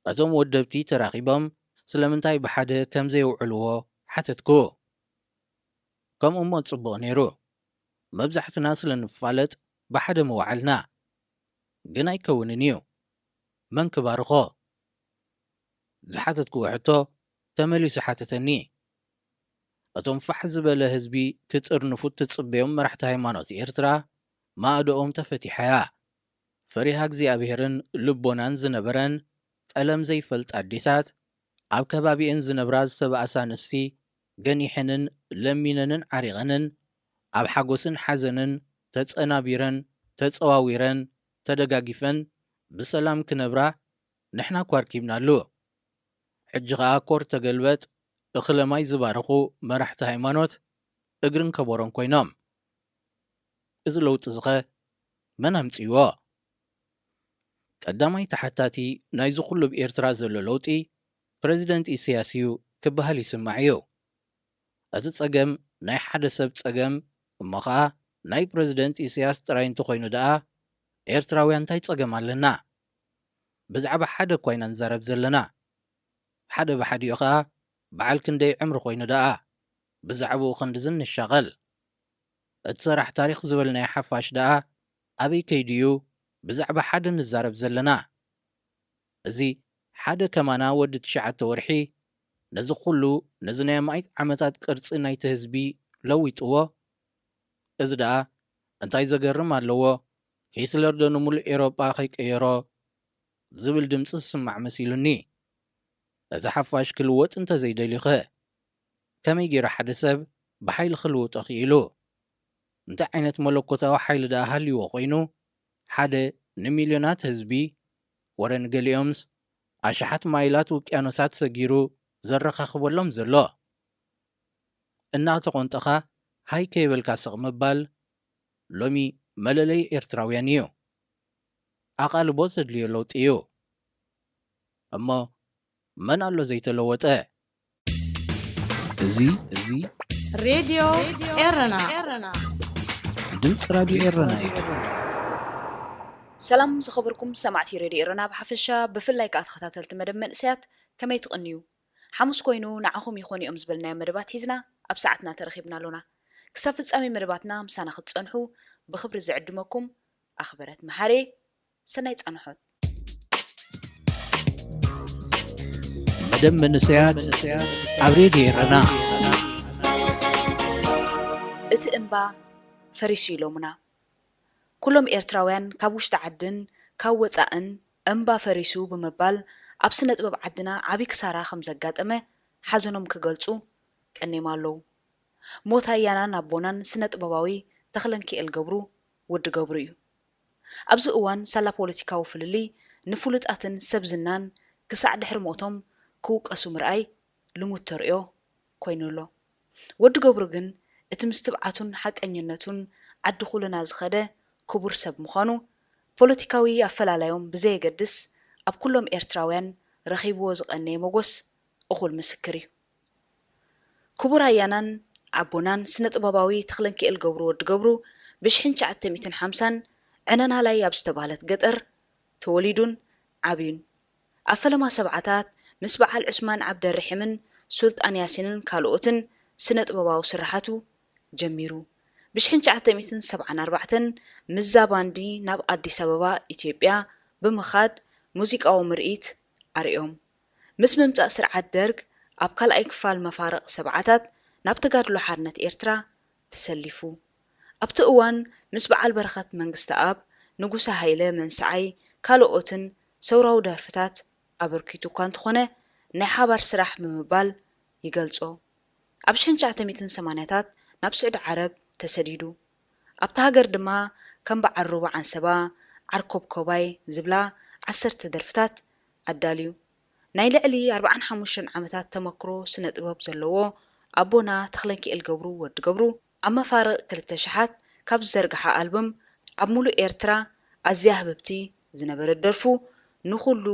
እቶም ወደብቲ ተራኺቦም ስለምንታይ ብሓደ ከም ዘየውዕልዎ ሓተትኩ። ከምኡ እሞ ጽቡቕ ነይሩ። መብዛሕትና ስለ ንፋለጥ ብሓደ ምወዓልና። ግን ኣይከውንን እዩ። መን ክባርኾ? ዝሓተትክዎ ሕቶ ተመሊሱ ሓተተኒ። እቶም ፋሕ ዝበለ ህዝቢ ክጥርንፉ እትጽበዮም መራሕቲ ሃይማኖት ኤርትራ ማእዶኦም ተፈቲሓ እያ። ፈሪሃ እግዚኣብሄርን ልቦናን ዝነበረን ቀለም ዘይፈልጣ ኣዴታት፣ ኣብ ከባቢኤን ዝነብራ ዝተባእሳ ኣንስቲ ገኒሐንን ለሚነንን ዓሪቐንን፣ ኣብ ሓጎስን ሓዘንን ተጸናቢረን፣ ተጸዋዊረን፣ ተደጋጊፈን ብሰላም ክነብራ ንሕና እኳ ኣርኪብናሉ። ሕጂ ኸኣ ኮር ተገልበጥ እኽለ ማይ ዝባርኹ መራሕቲ ሃይማኖት እግርን ከበሮን ኮይኖም። እዚ ለውጢ እዚ ኸ መን ኣምጺዎ? ቀዳማይ ተሓታቲ ናይዚ ኩሉ ኣብ ኤርትራ ዘሎ ለውጢ ፕረዚደንት ኢሳያስ እዩ ክበሃል ይስማዕ እዩ። እቲ ጸገም ናይ ሓደ ሰብ ጸገም እሞ ኸኣ ናይ ፕረዚደንት ኢሳያስ ጥራይ እንተኾይኑ ደኣ ኤርትራውያን እንታይ ጸገም ኣለና? ብዛዕባ ሓደ እኳ ኢና ንዛረብ ዘለና። ሓደ ብሓዲኡ ኸኣ በዓል ክንደይ ዕምሪ ኮይኑ ደኣ ብዛዕባኡ ክንድዚ ንሻቐል? እቲ ሰራሕ ታሪኽ ዝበልናዮ ሓፋሽ ደኣ ኣበይ ከይዱ እዩ ብዛዕባ ሓደ ንዛረብ ዘለና? እዚ ሓደ ከማና ወዲ ትሽዓተ ወርሒ ነዚ ኩሉ ነዚ ናይ ኣማኢት ዓመታት ቅርጺ ናይቲ ህዝቢ ለዊጥዎ? እዚ ደኣ እንታይ ዘገርም ኣለዎ? ሂትለር ዶ ንምሉእ ኤውሮጳ ከይቀየሮ? ዝብል ድምጺ ዝስማዕ መሲሉኒ። እቲ ሓፋሽ ክልወጥ እንተዘይደልዩኸ? ከመይ ገይሩ ሓደ ሰብ ብሓይሊ ክልውጦ ክኢሉ? እንታይ ዓይነት መለኮታዊ ሓይሊ ደኣ ሃልይዎ ኮይኑ ሓደ ንሚልዮናት ህዝቢ፣ ወረ ንገሊኦምስ ኣሽሓት ማይላት ውቅያኖሳት ሰጊሩ ዘረኻኽበሎም ዘሎ? እናተቖንጠኻ ሃይ ከይበልካ ስቕ ምባል ሎሚ መለለዪ ኤርትራውያን እዩ። ኣቓልቦ ዘድልዮ ለውጢ እዩ። እሞ መን ኣሎ ዘይተለወጠ? እዚ እዚ ሬድዮ ኤረና። ድምፂ ራድዮ ኤረና እዩ። ሰላም ዝኸበርኩም ሰማዕቲ ሬድዮ ኤረና ብሓፈሻ፣ ብፍላይ ከኣ ተኸታተልቲ መደብ መንእሰያት ከመይ ትቕንዩ? ሓሙስ ኮይኑ ንዓኹም ይኾኑ እዮም ዝበልናዮም መደባት ሒዝና ኣብ ሰዓትና ተረኺብና ኣሎና። ክሳብ ፍጻሜ መደባትና ምሳና ክትጸንሑ ብኽብሪ ዝዕድመኩም ኣኽበረት መሓሬ። ሰናይ ጻንሖት። መደብ መንእሰያት ኣብ ሬድዮ ኤረና። እቲ እምባ ፈሪሱ ኢሎምና። ኩሎም ኤርትራውያን ካብ ውሽጢ ዓድን ካብ ወጻእን እምባ ፈሪሱ ብምባል ኣብ ስነ ጥበብ ዓድና ዓቢ ክሳራ ከም ዘጋጠመ ሓዘኖም ክገልጹ ቀኒዮም ኣለዉ። ሞት ኣያናን ኣቦናን ስነ ጥበባዊ ተኽለንኪኤል ገብሩ ወዲ ገብሩ እዩ። ኣብዚ እዋን ሳላ ፖለቲካዊ ፍልልይ ንፍሉጣትን ሰብ ዝናን ክሳዕ ድሕሪ ሞቶም ክውቀሱ ምርኣይ ልሙድ ተርእዮ ኮይኑ ኣሎ። ወዲ ገብሩ ግን እቲ ምስ ትብዓቱን ሓቀኝነቱን ዓዲ ኩልና ዝኸደ ክቡር ሰብ ምዃኑ ፖለቲካዊ ኣፈላላዮም ብዘየገድስ ኣብ ኩሎም ኤርትራውያን ረኺብዎ ዝቐነየ መጎስ እኹል ምስክር እዩ። ክቡር ኣያናን ኣቦናን ስነ ጥበባዊ ተኽለንኪኤል ገብሩ ወዲ ገብሩ ብሽሕን ትሽዓተ ሚእትን ሓምሳን ዕነናላይ ኣብ ዝተባህለት ገጠር ተወሊዱን ዓብዩን። ኣብ ፈለማ ሰብዓታት ምስ በዓል ዑስማን ዓብደርሒምን ሱልጣን ያሲንን ካልኦትን ስነ ጥበባዊ ስራሓቱ ጀሚሩ። ብሽሕን ትሽዓተ ሚእትን ሰብዓን ኣርባዕተን ምስዛ ባንዲ ናብ ኣዲስ ኣበባ ኢትዮጵያ ብምኻድ ሙዚቃዊ ምርኢት ኣርእዮም። ምስ ምምጻእ ስርዓት ደርግ ኣብ ካልኣይ ክፋል መፋርቕ ሰብዓታት ናብ ተጋድሎ ሓርነት ኤርትራ ተሰሊፉ። ኣብቲ እዋን ምስ በዓል በረኸት መንግስተኣብ፣ ንጉሰ ሃይለ መንሰዓይ ካልኦትን ሰውራዊ ደርፍታት ኣበርኪቱ እኳ እንተኾነ ናይ ሓባር ስራሕ ብምባል ይገልጾ። ኣብ ሽሕን ትሽዓተ ሚእትን ሰማንያታት ናብ ስዑዲ ዓረብ ተሰዲዱ። ኣብታ ሃገር ድማ ከም በዓል ሩባ ዓንሰባ፣ ዓርኮብኮባይ ዝብላ ዓሰርተ ደርፍታት ኣዳልዩ። ናይ ልዕሊ ኣርባዓን ሓሙሽተን ዓመታት ተመክሮ ስነ ጥበብ ዘለዎ ኣቦና ተኽለንኪኤል ገብሩ ወዲ ገብሩ ኣብ መፋርቕ ክልተ ሽሓት ካብ ዝዘርግሓ ኣልበም ኣብ ሙሉእ ኤርትራ ኣዝያ ህብብቲ ዝነበረት ደርፉ ንኹሉ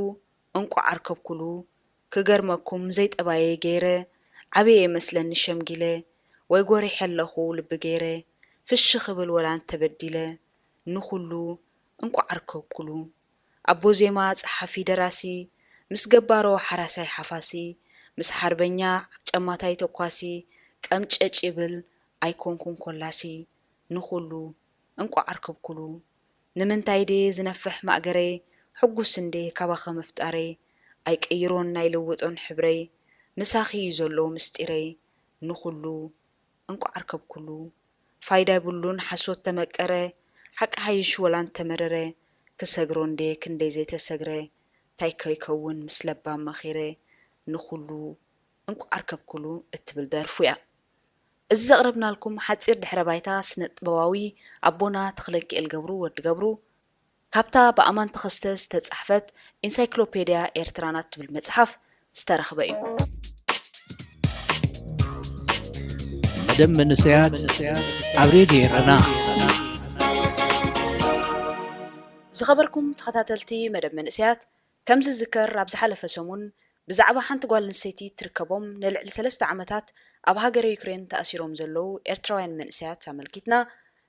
እንቋዕ ኣርከብኩሉ ክገርመኩም ዘይጠባየ ገይረ ዓብየ መስለኒ ሸምጊለ ወይ ጎሪሐ ኣለኹ ልቢ ገይረ ፍሽ ክብል ወላ እንተበዲለ ንኹሉ እንቋዕ ኣርከብኩሉ ኣቦ ዜማ ጸሓፊ ደራሲ ምስ ገባሮ ሓራሳይ ሓፋሲ ምስ ሓርበኛ ጨማታይ ተኳሲ ቀምጨጭ ይብል ኣይኮንኩን ኮላሲ ንኹሉ እንቋዕ ኣርከብኩሉ ንምንታይ ድየ ዝነፍሕ ማእገረይ ሕጉስ እንድየ ካባኺ ምፍጣረይ ኣይቅይሮን ኣይልውጦን ሕብረይ ምሳኺ እዩ ዘሎ ምስጢረይ ንኹሉ እንቋዕ ኣርከብኩሉ ፋይዳ የብሉን ሓሶት ተመቀረ ሓቂ ሓይሽ ወላ እንተመረረ ክሰግሮ እንድየ ክንደይ ዘይተሰግረ ታይ ከይከውን ምስ ለባም መኺረ ንኹሉ እንቋዕ ኣርከብኩሉ እትብል ደርፉ እያ። እዚ ዘቕረብናልኩም ሓጺር ድሕረ ባይታ ስነ ጥበባዊ ኣቦና ተኽለንኪኤል ገብሩ ወዲ ገብሩ ካብታ ብኣማን ተኸስተ ዝተጻሕፈት ኢንሳይክሎፔድያ ኤርትራና እትብል መጽሓፍ ዝተረኽበ እዩ። መደብ መንእሰያት ኣብ ሬድዮ ኤረና። ዝኸበርኩም ተኸታተልቲ መደብ መንእሰያት ከም ዝዝከር ኣብ ዝሓለፈ ሰሙን ብዛዕባ ሓንቲ ጓል ኣንስተይቲ እትርከቦም ንልዕሊ ሰለስተ ዓመታት ኣብ ሃገረ ዩክሬን ተኣሲሮም ዘለዉ ኤርትራውያን መንእሰያት ኣመልኪትና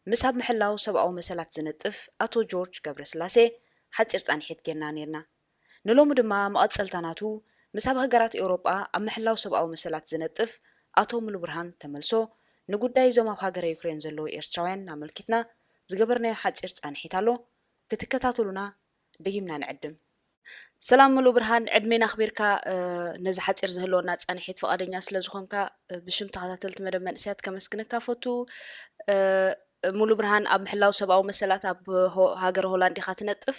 ምስ ኣብ ምሕላው ሰብኣዊ መሰላት ዝነጥፍ ኣቶ ጆርጅ ገብረስላሴ ሓጺር ጻንሒት ጌርና ኔርና። ንሎሚ ድማ መቐጸልታ ናቱ ምስ ኣብ ሃገራት ኤውሮጳ ኣብ ምሕላው ሰብኣዊ መሰላት ዝነጥፍ ኣቶ ሙሉብርሃን ተመልሶ ንጉዳይ እዞም ኣብ ሃገረ ዩክሬን ዘለዉ ኤርትራውያን ኣመልኪትና ዝገበርናዮ ሓጺር ጻንሒት ኣሎ። ክትከታተሉና ደጊምና ንዕድም። ሰላም ሙሉ ብርሃን ዕድሜና ኣኽቢርካ ነዚ ሓፂር ዝህልወና ፃንሒት ፍቓደኛ ስለ ዝኾንካ ብሽም ተኸታተልቲ መደብ መንእሰያት ከመስግነካ ፈቱ። ሙሉ ብርሃን ኣብ ምሕላው ሰብኣዊ መሰላት ኣብ ሃገረ ሆላንድ ኢኻ ትነጥፍ።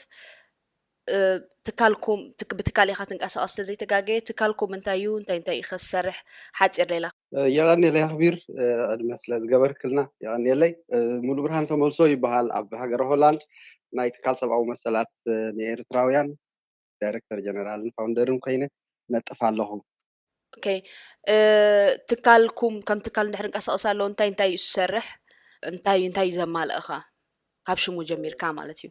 ትካልኩም ብትካል ኢኻ ትንቀሳቐስ ተዘይተጋገየ ትካልኩም እንታይ እዩ እንታይ እንታይ ኢኸ ዝሰርሕ ሓፂር ሌላ። የቐንየለይ ኣኽቢር ዕድመ ስለ ዝገበርክልና የቐንየለይ። ሙሉ ብርሃን ተመልሶ ይበሃል ኣብ ሃገረ ሆላንድ ናይ ትካል ሰብኣዊ መሰላት ንኤርትራውያን ዳይረክተር ጀነራልን ፋውንደርን ኮይነ ነጥፍ ኣለኹ። ኦኬ ትካልኩም ከም ትካል እንድሕር እንቀሳቀስ ኣለዉ እንታይ እንታይ እዩ ዝሰርሕ እንታይ እንታይ እዩ ዘማልእኻ ካብ ሽሙ ጀሚርካ ማለት እዩ።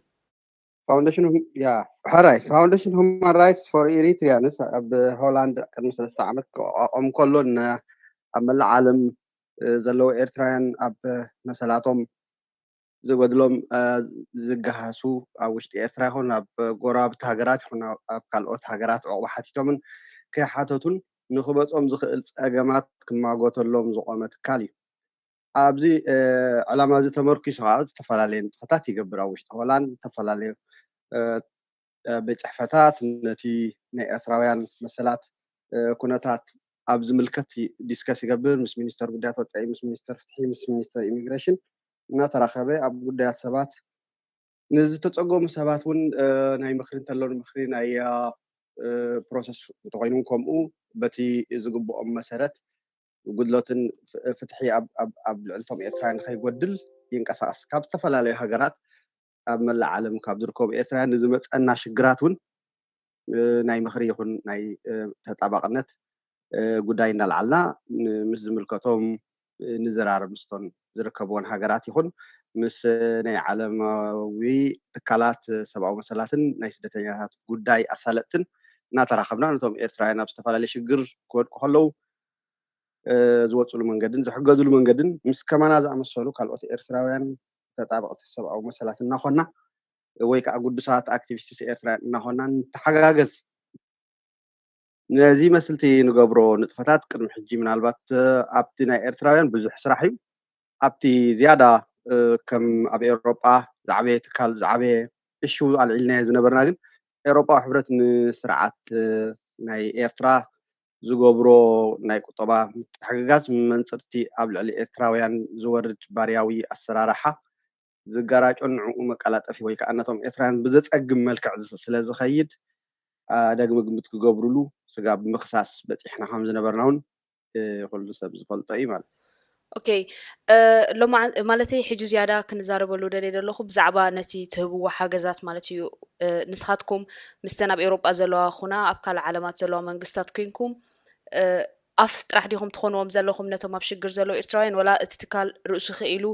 ፋውንዴሽን ያ ሕራይ ፋውንዴሽን ሁማን ራይትስ ፎር ኤሪትሪያንስ ኣብ ሆላንድ ቅድሚ ሰለስተ ዓመት ክቋቋም ከሎ ኣብ መላእ ዓለም ዘለዉ ኤርትራውያን ኣብ መሰላቶም ዝጎድሎም ዝገሃሱ ኣብ ውሽጢ ኤርትራ ይኹን ኣብ ጎረባብቲ ሃገራት ይኹን ኣብ ካልኦት ሃገራት ዕቑባ ሓቲቶምን ከይሓተቱን ንክመፆም ዝኽእል ፀገማት ክማጎተሎም ዝቆመ ትካል እዩ። ኣብዚ ዕላማ እዚ ተመርኪሱ ከዓ ዝተፈላለዩ ንጥፈታት ይገብር ኣብ ውሽጢ ሆላንድ ዝተፈላለዩ ቤት ፅሕፈታት ነቲ ናይ ኤርትራውያን መሰላት ኩነታት ኣብ ዝምልከት ዲስከስ ይገብር ምስ ሚኒስተር ጉዳያት ወፃኢ ምስ ሚኒስተር ፍትሒ ምስ ሚኒስተር ኢሚግሬሽን እናተራኸበ ኣብ ጉዳያት ሰባት ንዝተፀገሙ ሰባት እውን ናይ ምክሪ እንተሎ ንምክሪ ናይ ፕሮሰስ እንተኮይኑ ከምኡ በቲ ዝግብኦም መሰረት ጉድለትን ፍትሒ ኣብ ልዕልቶም ኤርትራውያን ንከይጎድል ይንቀሳቀስ ካብ ዝተፈላለዩ ሃገራት ኣብ መላእ ዓለም ካብ ዝርከቡ ኤርትራውያን ንዝመፀና ሽግራት እውን ናይ ምክሪ ይኹን ናይ ተጣባቅነት ጉዳይ እናልዓልና ምስ ዝምልከቶም ንዘራርብ ምስቶን ዝርከብዎን ሃገራት ይኹን ምስ ናይ ዓለማዊ ትካላት ሰብኣዊ መሰላትን ናይ ስደተኛታት ጉዳይ ኣሳለጥትን እናተራኸብና ነቶም ኤርትራውያን ኣብ ዝተፈላለዩ ሽግር ክወድቁ ከለዉ ዝወፅሉ መንገድን ዝሕገዝሉ መንገድን ምስ ከማና ዝኣመሰሉ ካልኦት ኤርትራውያን ተጣበቕቲ ሰብኣዊ መሰላት እናኾና ወይ ከዓ ጉዱሳት ኣክቲቪስትስ ኤርትራውያን እናኾና ንተሓጋገዝ። ነዚ መስልቲ ንገብሮ ንጥፈታት ቅድሚ ሕጂ ምናልባት ኣብቲ ናይ ኤርትራውያን ብዙሕ ስራሕ እዩ። ኣብቲ ዝያዳ ከም ኣብ ኤውሮጳ ዝዓበየ ትካል ዝዓበየ እሹ ኣልዒልናዮ ዝነበርና፣ ግን ኤውሮጳዊ ሕብረት ንስርዓት ናይ ኤርትራ ዝገብሮ ናይ ቁጠባ ምትሕግጋዝ መንፅርቲ ኣብ ልዕሊ ኤርትራውያን ዝወርድ ባርያዊ ኣሰራርሓ ዝጋራጮን ንዕኡ መቀላጠፊ ወይ ከዓ ነቶም ኤርትራውያን ብዘፀግም መልክዕ ስለዝኸይድ ዳግመ ግምት ክገብሩሉ ስጋብ ምኽሳስ በፂሕና ከም ዝነበርና እውን ኩሉ ሰብ ዝፈልጦ እዩ ማለት እዩ። ኦኬ፣ ሎማ ማለተይ ሕጂ ዝያዳ ክንዛረበሉ ደልየ ዘለኹ ብዛዕባ ነቲ ትህብዎ ሓገዛት ማለት እዩ። ንስኻትኩም ምስተን ኣብ ኤውሮጳ ዘለዋ ኩና ኣብ ካልእ ዓለማት ዘለዋ መንግስታት ኮንኩም ኣፍ ጥራሕ ዲኹም ትኾንዎም ዘለኹም ነቶም ኣብ ሽግር ዘለዉ ኤርትራውያን፣ ወላ እቲ ትካል ርእሱ ክኢሉ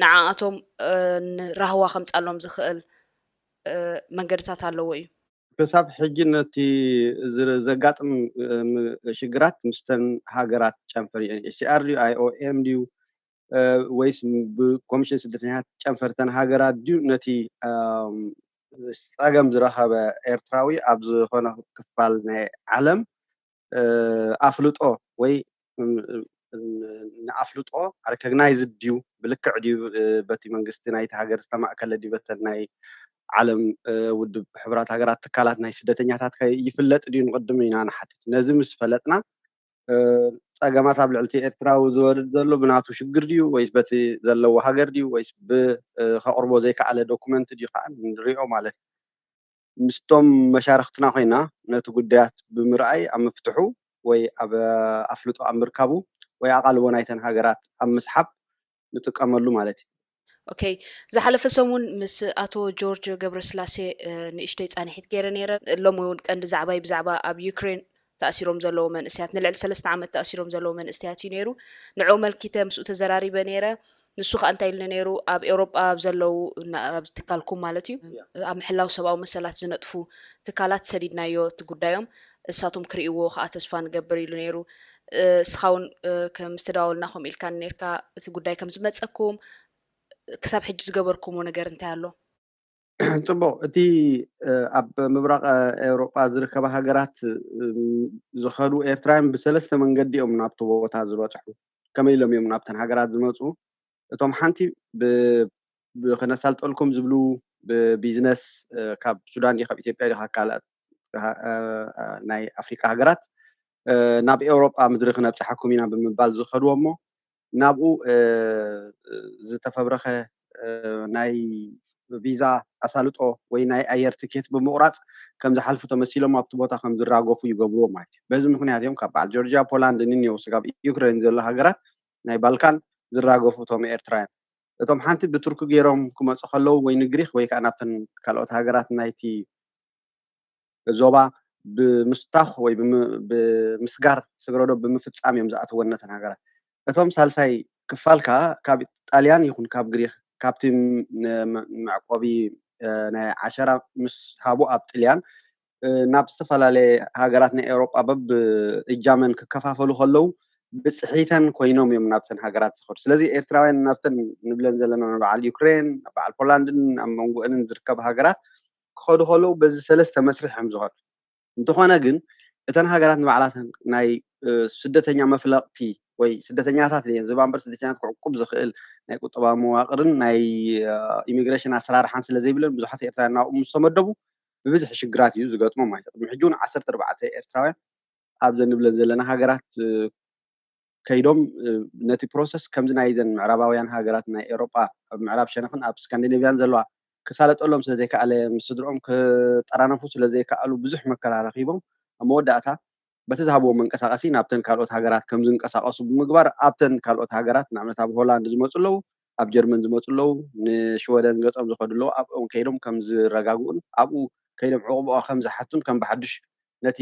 ንዓኣቶም ራህዋ ከምጻሎም ዝኽእል መንገድታት ኣለዎ እዩ? ክሳብ ሕጂ ነቲ ዘጋጥም ሽግራት ምስተን ሃገራት ጨንፈር ዩ ኤን ኤች ሲ ኣር ድዩ ኣይ ኦ ኤም ድዩ ወይስ ብኮሚሽን ስደተኛታት ጨንፈርተን ሃገራት ድዩ ነቲ ጸገም ዝረኸበ ኤርትራዊ ኣብ ዝኾነ ክፋል ናይ ዓለም ኣፍልጦ ወይ ንኣፍልጦ recognized ድዩ ብልክዕ ድዩ በቲ መንግስቲ ናይቲ ሃገር ዝተማእከለ ድዩ በተን ናይ ዓለም ውድብ ሕቡራት ሃገራት ትካላት ናይ ስደተኛታት ከ ይፍለጥ ድዩ ንቅድም ኢና ንሓትት። ነዚ ምስ ፈለጥና ጸገማት ኣብ ልዕሊ ኤርትራዊ ዝወርድ ዘሎ ብናቱ ሽግር ድዩ ወይስ በቲ ዘለዎ ሃገር ድዩ ወይስ ብከቕርቦ ዘይከኣለ ዶኩመንት ድዩ ከዓ ንሪኦ ማለት እዩ። ምስቶም መሻርክትና ኮይና ነቲ ጉዳያት ብምርኣይ ኣብ ምፍትሑ ወይ ኣብ ኣፍልጦ ኣብ ምርካቡ ወይ ኣቓልቦ ናይተን ሃገራት ኣብ ምስሓብ ንጥቀመሉ ማለት እዩ። ኦኬ፣ ዝሓለፈ ሰሙን ምስ ኣቶ ጆርጅ ገብረስላሴ ንእሽተይ ጻንሒት ገይረ ነይረ። ሎሚ እውን ቀንዲ ዛዕባይ ብዛዕባ ኣብ ዩክሬን ተኣሲሮም ዘለዉ መንእሰያት ንልዕሊ ሰለስተ ዓመት ተኣሲሮም ዘለዉ መንእሰያት እዩ ነይሩ። ንዕኡ መልኪተ ምስኡ ተዘራሪበ ነይረ። ንሱ ከዓ እንታይ ኢሉ ነይሩ ኣብ ኤውሮጳ ኣብ ዘለዉ ኣብ ትካልኩም ማለት እዩ ኣብ ምሕላው ሰብኣዊ መሰላት ዝነጥፉ ትካላት ሰዲድናዮ እቲ ጉዳዮም እሳቶም ክርእይዎ ከዓ ተስፋ ንገብር ኢሉ ነይሩ። እስኻ እውን ከም ዝተደዋወልና ከምኡ ኢልካ ነርካ እቲ ጉዳይ ከም ዝመፀኩም ክሳብ ሕጂ ዝገበርኩምዎ ነገር እንታይ ኣሎ? ፅቡቅ፣ እቲ ኣብ ምብራቅ ኤውሮጳ ዝርከባ ሃገራት ዝኸዱ ኤርትራውያን ብሰለስተ መንገዲ እዮም ናብቲ ቦታ ዝበፅሑ። ከመይ ኢሎም እዮም ናብተን ሃገራት ዝመፁ? እቶም ሓንቲ ብክነሳልጠልኩም ዝብሉ ብቢዝነስ ካብ ሱዳን ካብ ኢትዮጵያ ካብ ካልኣት ናይ ኣፍሪቃ ሃገራት ናብ ኤውሮጳ ምድሪ ክነብፅሓኩም ኢና ብምባል ዝኸድዎ እሞ ናብኡ ዝተፈብረኸ ናይ ቪዛ ኣሳልጦ ወይ ናይ ኣየር ትኬት ብምቑራፅ ከም ዝሓልፉ ተመሲሎም ኣብቲ ቦታ ከም ዝራገፉ ይገብርዎ ማለት እዩ። በዚ ምክንያት እዮም ካብ በዓል ጆርጂያ፣ ፖላንድ፣ ንኒው ስጋብ ዩክሬን ዘሎ ሃገራት ናይ ባልካን ዝራገፉ እቶም ኤርትራውያን። እቶም ሓንቲ ብቱርኪ ገይሮም ክመፁ ከለዉ ወይ ንግሪክ ወይ ከዓ ናብተን ካልኦት ሃገራት ናይቲ ዞባ ብምስታኽ ወይ ብምስጋር ስግረዶ ብምፍፃም እዮም ዝኣትወን ነተን ሃገራት። እቶም ሳልሳይ ክፋል ከዓ ካብ ጣልያን ይኹን ካብ ግሪክ ካብቲ መዕቆቢ ናይ ዓሸራ ምስ ሃቡ ኣብ ጥልያን ናብ ዝተፈላለየ ሃገራት ናይ ኤውሮጳ በብ እጃመን ክከፋፈሉ ከለዉ ብፅሒተን ኮይኖም እዮም ናብተን ሃገራት ዝኸዱ። ስለዚ ኤርትራውያን ናብተን ንብለን ዘለና ንበዓል ዩክሬን፣ በዓል ፖላንድን ኣብ መንጎአንን ዝርከባ ሃገራት ክኸዱ ከለዉ በዚ ሰለስተ መስርሕ እዮም ዝኸዱ። እንተኾነ ግን እተን ሃገራት ንባዕላተን ናይ ስደተኛ መፍለቕቲ ወይ ስደተኛታት እየን ዝባ እምበር ስደተኛታት ክዕቁብ ዝኽእል ናይ ቁጠባዊ መዋቕርን ናይ ኢሚግሬሽን ኣሰራርሓን ስለ ዘይብለን ብዙሓት ኤርትራውያን ናብኡ ምስ ተመደቡ ብብዝሒ ሽግራት እዩ ዝገጥሞም ማለት እዩ። ቅድሚ ሕጂ እውን ዓሰርተ ኣርባዕተ ኤርትራውያን ኣብዘን ንብለን ዘለና ሃገራት ከይዶም ነቲ ፕሮሰስ ከምዚ ናይ ዘን ምዕራባውያን ሃገራት ናይ ኤውሮጳ ኣብ ምዕራብ ሸነኽን ኣብ ስካንዲኔቪያን ዘለዋ ክሳለጠሎም ስለዘይከኣለ ምስ ስድርኦም ክጠራነፉ ስለዘይከኣሉ ብዙሕ መከራ ረኺቦም ኣብ መወዳእታ በቲ ዝሃብዎ መንቀሳቐሲ ናብተን ካልኦት ሃገራት ከም ዝንቀሳቐሱ ብምግባር ኣብተን ካልኦት ሃገራት ንኣብነት ኣብ ሆላንድ ዝመፁ ኣለዉ፣ ኣብ ጀርመን ዝመፁ ኣለዉ፣ ንሽወደን ገፆም ዝኸዱ ኣለዉ ኣብኦም ከይዶም ከም ዝረጋግኡን ኣብኡ ከይዶም ዕቑብኦ ከም ዝሓቱን ከም ብሓዱሽ ነቲ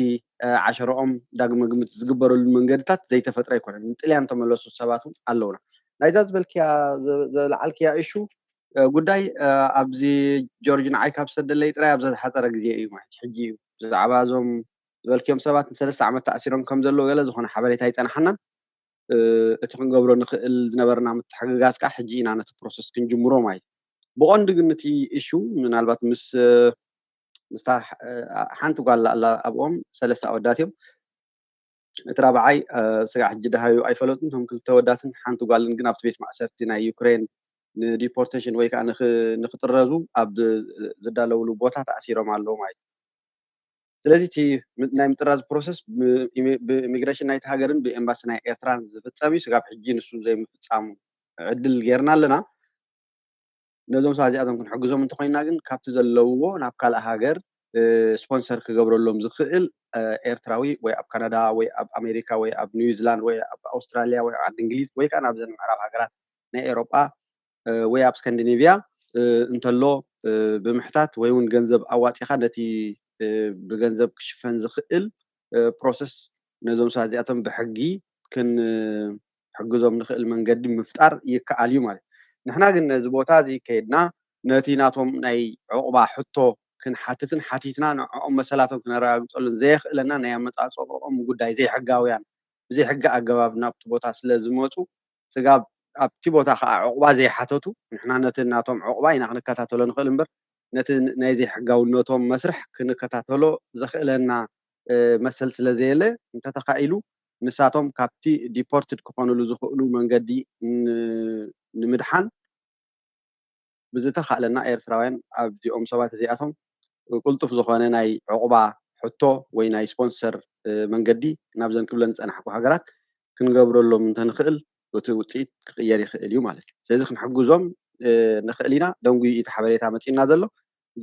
ዓሸረኦም ዳግመ ግምት ዝግበረሉ መንገድታት ዘይተፈጥረ ኣይኮነን። ንጥልያን ተመለሱ ሰባት እውን ኣለውና። ናይዛ ዝበልክያ ዘለዓልክያ እሹ ጉዳይ ኣብዚ ጆርጅ ንዓይ ካብ ሰደለይ ጥራይ ኣብ ዝተሓፀረ ግዜ እዩ ማለት ሕጂ እዩ ብዛዕባ እዞም ዝበልክዮም ሰባት ንሰለስተ ዓመት ተኣሲሮም ከም ዘለዉ ገለ ዝኾነ ሓበሬታ ኣይፀናሓናን። እቲ ክንገብሮ ንኽእል ዝነበርና ምትሕግጋዝ ከዓ ሕጂ ኢና ነቲ ፕሮሰስ ክንጅምሮ ማለት ብቐንዱ ግን እቲ እሹ ምናልባት ምስ ምስታ ሓንቲ ጓል ኣላ ኣብኦም ሰለስተ ኣወዳት እዮም። እቲ ራብዓይ ስጋዕ ሕጂ ደሃዩ ኣይፈለጡን። እቶም ክልተ ወዳትን ሓንቲ ጓልን ግን ኣብቲ ቤት ማእሰርቲ ናይ ዩክሬን ንዲፖርቴሽን ወይ ከዓ ንኽ- ንክጥረዙ ኣብ ዝዳለውሉ ቦታ ተኣሲሮም ኣለዉ ማለት እዩ። ስለዚ እቲ ም- ናይ ምጥራዝ ፕሮሰስ ብ- ኢሚ- ብኢሚግሬሽን ናይቲ ሃገርን ብኤምባሲ ናይ ኤርትራን ዝፍጸም እዩ። ስጋብ ሕጂ ንሱ ዘይምፍጻሙ ዕድል ጌርና ኣለና። ነዞም ሰባት እዚኣቶም ክንሕግዞም እንተኮይና ግን ካብቲ ዘለውዎ ናብ ካልእ ሃገር ስፖንሰር ክገብረሎም ዝኽእል ኤርትራዊ ወይ ኣብ ካናዳ ወይ ኣብ ኣሜሪካ ወይ ኣብ ኒውዚላንድ ወይ ኣብ ኣውስትራሊያ ወይ ኣብ ዓዲ እንግሊዝ ወይ ከዓ ናብዘን ምዕራብ ሃገራት ናይ ኤሮጳ ወይ ኣብ ስካንዲኔቪያ እንተሎ ብምሕታት ወይ እውን ገንዘብ ኣዋፂኻ ነቲ ብገንዘብ ክሽፈን ዝኽእል ፕሮሰስ ነዞም ሰባት እዚኣቶም ብሕጊ ክን ሕግዞም ንኽእል መንገዲ ምፍጣር ይከኣል እዩ ማለት እዩ። ንሕና ግን ነዚ ቦታ እዚ ከይድና ነቲ ናቶም ናይ ዕቑባ ሕቶ ክንሓትትን ሓቲትና ንዕኦም መሰላቶም ክነረጋግፀሉን ዘየኽእለና ናይ ኣመፃፅኦም ጉዳይ ዘይሕጋውያን ብዘይሕጊ ኣገባብ ናብቲ ቦታ ስለ ዝመፁ ስጋብ ኣብቲ ቦታ ከዓ ዕቑባ ዘይሓተቱ ንሕና ነቲ ናቶም ዕቑባ ኢና ክንከታተሎ ንኽእል እምበር ነቲ ናይ ዘይሕጋውነቶም መስርሕ ክንከታተሎ ዘኽእለና መሰል ስለ ዘየለ እንተተኻኢሉ ንሳቶም ካብቲ ዲፖርትድ ክኾኑሉ ዝኽእሉ መንገዲ ንምድሓን ብዝተኻእለና ኤርትራውያን ኣብዚኦም ሰባት እዚኣቶም ቅልጡፍ ዝኾነ ናይ ዕቑባ ሕቶ ወይ ናይ ስፖንሰር መንገዲ ናብዘን ክብለን ዝፀናሕኩ ሃገራት ክንገብረሎም እንተንኽእል እቲ ውፅኢት ክቕየር ይኽእል እዩ ማለት እዩ። ስለዚ ክንሕግዞም ንኽእል ኢና። ደንጉዩ እቲ ሓበሬታ መፂኡና ዘሎ።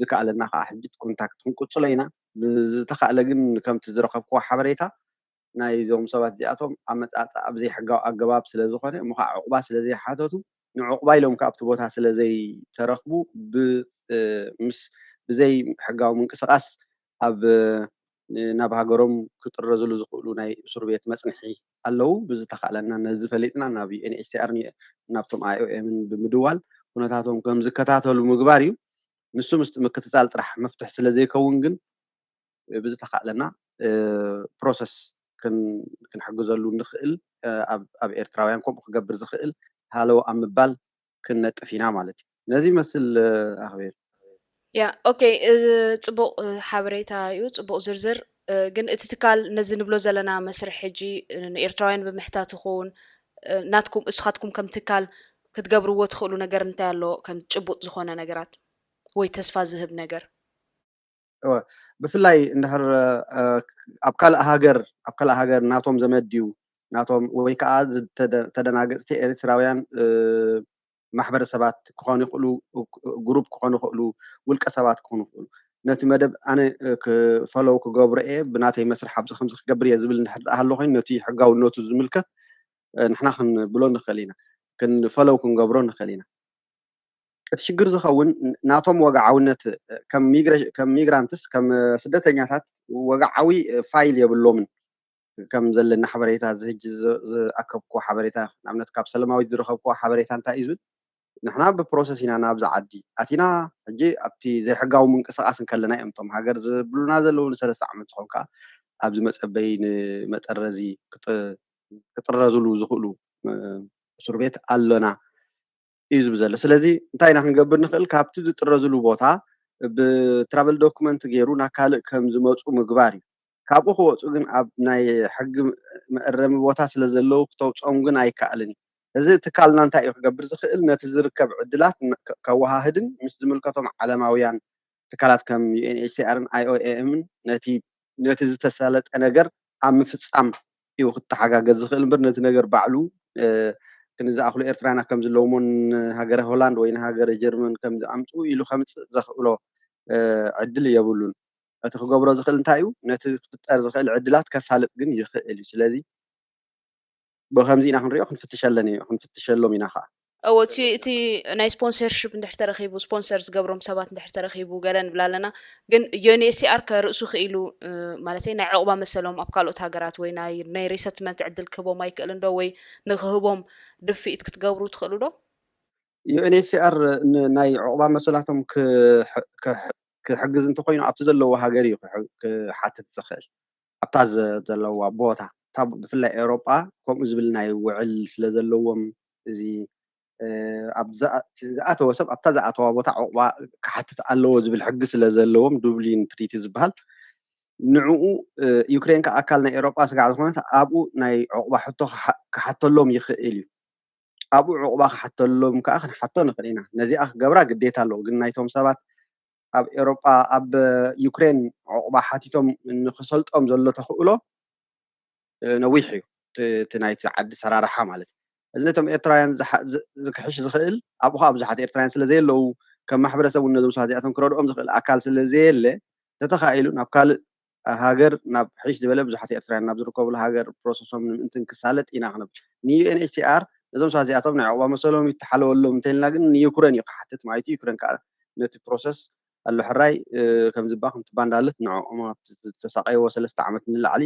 ዝከኣለና ከዓ ሕጂ ኮንታክት ክንቅፅሎ ኢና። ብዝተኻእለ ግን ከምቲ ዝረኸብክዎ ሓበሬታ ናይዞም ሰባት እዚኣቶም ኣመፃፅኣ ብዘይሕጋዊ ኣገባብ ስለ ዝኾነ እሞ ከዓ ዕቑባ ስለ ዘይሓተቱ ንዕቑባ ኢሎም ከዓ ኣብቲ ቦታ ስለ ዘይተረኽቡ ብ- ምስ ብዘይ ሕጋዊ ምንቅስቃስ ኣብ ናብ ሃገሮም ክጥረዝሉ ዝኽእሉ ናይ እስር ቤት መፅንሒ ኣለዉ። ብዝተኻእለና ነዚ ፈሊጥና ናብ ዩኤንኤችሲኣር ናብቶም ኣይኦኤምን ብምድዋል ኩነታቶም ከም ዝከታተሉ ምግባር እዩ። ንሱ ምስቲ ምክትታል ጥራሕ መፍትሒ ስለ ዘይከውን ግን ብዝተኻእለና ፕሮሰስ ክንሕግዘሉ ንኽእል ኣብ ኤርትራውያን ከምኡ ክገብር ዝኽእል ሃለው ኣብ ምባል ክንነጥፍ ኢና ማለት እዩ። ነዚ ይመስል ኣኽቤር። ያ ኦኬ፣ ፅቡቕ ሓበሬታ እዩ፣ ፅቡቕ ዝርዝር። ግን እቲ ትካል ነዚ ንብሎ ዘለና መስርሕ ሕጂ ንኤርትራውያን ብምሕታት ይኸውን ናትኩም እስኻትኩም ከም ትካል ክትገብርዎ ትኽእሉ ነገር እንታይ ኣሎ? ከም ጭቡጥ ዝኾነ ነገራት ወይ ተስፋ ዝህብ ነገር? እወ፣ ብፍላይ እንድሕር ኣብ ካልእ ሃገር ኣብ ካልእ ሃገር ናቶም ዘመድ ድዩ ናቶም ወይ ከዓ ዝተደናገፅቲ ኤርትራውያን ማሕበረሰባት ክኾኑ ይኽእሉ፣ ግሩፕ ክኾኑ ይኽእሉ፣ ውልቀ ሰባት ክኾኑ ይኽእሉ። ነቲ መደብ ኣነ ክፈለው ክገብሮ እየ ብናተይ መስርሕ ኣብዚ ከምዚ ክገብር እየ ዝብል እንድሕር ደኣ ሃሎ ኮይኑ ነቲ ሕጋውነቱ ዝምልከት ንሕና ክንብሎ ንኽእል ኢና፣ ክንፈለው ክንገብሮ ንኽእል ኢና። እቲ ሽግር ዝኸውን ናቶም ወግዓውነት ከም ሚግራንትስ ከም ስደተኛታት ወግዓዊ ፋይል የብሎምን ከም ዘለኒ ሓበሬታ እዚ ሕጂ ዝኣከብክዎ ሓበሬታ ንኣብነት ካብ ሰለማዊት ዝረኸብክዎ ሓበሬታ እንታይ እዩ ዝብል ንሕና ብፕሮሰስ ኢና ናብዚ ዓዲ ኣቲና ሕጂ ኣብቲ ዘይሕጋዊ ምንቅስቃስ እንከለና እዮም እቶም ሃገር ዝብሉና ዘለዉ ንሰለስተ ዓመት ዝኾን ከዓ ኣብዚ መፀበይ ንመጠረዚ ክጥረዝሉ ዝኽእሉ እስር ቤት ኣሎና እዩ ዝብል ዘሎ። ስለዚ እንታይ ኢና ክንገብር ንኽእል? ካብቲ ዝጥረዝሉ ቦታ ብትራቨል ዶክመንት ገይሩ ናብ ካልእ ከም ዝመፁ ምግባር እዩ። ካብኡ ክወፁ ግን ኣብ ናይ ሕጊ መእረሚ ቦታ ስለ ዘለዉ ክተውፅኦም ግን ኣይከኣልን እዩ። እዚ ትካልና እንታይ እዩ ክገብር ዝኽእል? ነቲ ዝርከብ ዕድላት ከወሃህድን ምስ ዝምልከቶም ዓለማውያን ትካላት ከም ዩኤንኤችሲኣርን ኣይኦኤምን ነቲ ነቲ ዝተሳለጠ ነገር ኣብ ምፍፃም እዩ ክተሓጋገዝ ዝኽእል እምበር ነቲ ነገር ባዕሉ ክንዝኣኽሉ ኤርትራና ከም ዝለውሞን ንሃገረ ሆላንድ ወይ ንሃገረ ጀርመን ከም ዝኣምፅኡ ኢሉ ከምፅእ ዘኽእሎ ዕድል የብሉን። እቲ ክገብሮ ዝኽእል እንታይ እዩ? ነቲ ክፍጠር ዝኽእል ዕድላት ከሳልጥ ግን ይኽእል እዩ። ስለዚ ብኸምዚ ኢና ክንሪኦ ክንፍትሸለን እዩ ክንፍትሸሎም ኢና ከዓ እዎ እቲ እቲ ናይ ስፖንሰርሽፕ እንድሕር ተረኺቡ ስፖንሰር ዝገብሮም ሰባት እንድሕር ተረኺቡ ገለ ንብል ኣለና ግን ዩኤንኤችሲኣር ከርእሱ ክኢሉ ማለት ናይ ዕቑባ መሰሎም ኣብ ካልኦት ሃገራት ወይ ናይ ናይ ሪሰትመንት ዕድል ክህቦም ኣይክእልን ዶ ወይ ንክህቦም ድፍኢት ክትገብሩ ትኽእሉ ዶ ዩኤንኤችሲኣር ናይ ዕቑባ መሰላቶም ክሕግዝ እንተኮይኑ ኣብቲ ዘለዎ ሃገር እዩ ክሓትት ዝኽእል ኣብታ ዘለዋ ቦታ ብፍላይ ኤውሮጳ ከምኡ ዝብል ናይ ውዕል ስለ ዘለዎም እዚ ዝኣተወ ሰብ ኣብታ ዝኣተዋ ቦታ ዕቑባ ክሓትት ኣለዎ ዝብል ሕጊ ስለ ዘለዎም ዱብሊን ትሪቲ ዝበሃል ንዕኡ ዩክሬን ከዓ ኣካል ናይ ኤውሮጳ ስጋዕ ዝኾነት ኣብኡ ናይ ዕቑባ ሕቶ ክሓተሎም ይኽእል እዩ ኣብኡ ዕቑባ ክሓተሎም ከዓ ክንሓቶ ንኽእል ኢና። ነዚኣ ክገብራ ግዴታ ኣለዎ። ግን ናይቶም ሰባት ኣብ ኤውሮጳ፣ ኣብ ዩክሬን ዕቑባ ሓቲቶም ንኽሰልጦም ዘሎ ተኽእሎ ነዊሕ እዩ። እቲ ናይቲ ዓዲ ሰራርሓ ማለት እዩ። እዚ ነቶም ኤርትራውያን ዝክሕሽ ዝኽእል ኣብኡ ኣብ ብዙሓት ኤርትራውያን ስለ ዘየለዉ፣ ከም ማሕበረሰብ እውን ነዞም ሰባት እዚኣቶም ክረድኦም ዝኽእል ኣካል ስለ ዘየለ፣ ተተኻኢሉ ናብ ካልእ ሃገር፣ ናብ ሕሽ ዝበለ ብዙሓት ኤርትራውያን ናብ ዝርከብሉ ሃገር ፕሮሰሶም ንምእንትን ክሳለጥ ኢና ክንብል። ንዩኤንኤችሲኣር ነዞም ሰባት እዚኣቶም ናይ ዕቑባ መሰሎም ይተሓለወሎም እንተኢልና ግን ንዩክሬን እዩ ክሓትት ማለት እዩ። ዩክሬን ከዓ ነቲ ፕሮሰስ ኣሎ ሕራይ ከምዝባ ከምቲ ባንዳለት ንዕኦም ዝተሳቀይዎ ሰለስተ ዓመት ንላዕሊ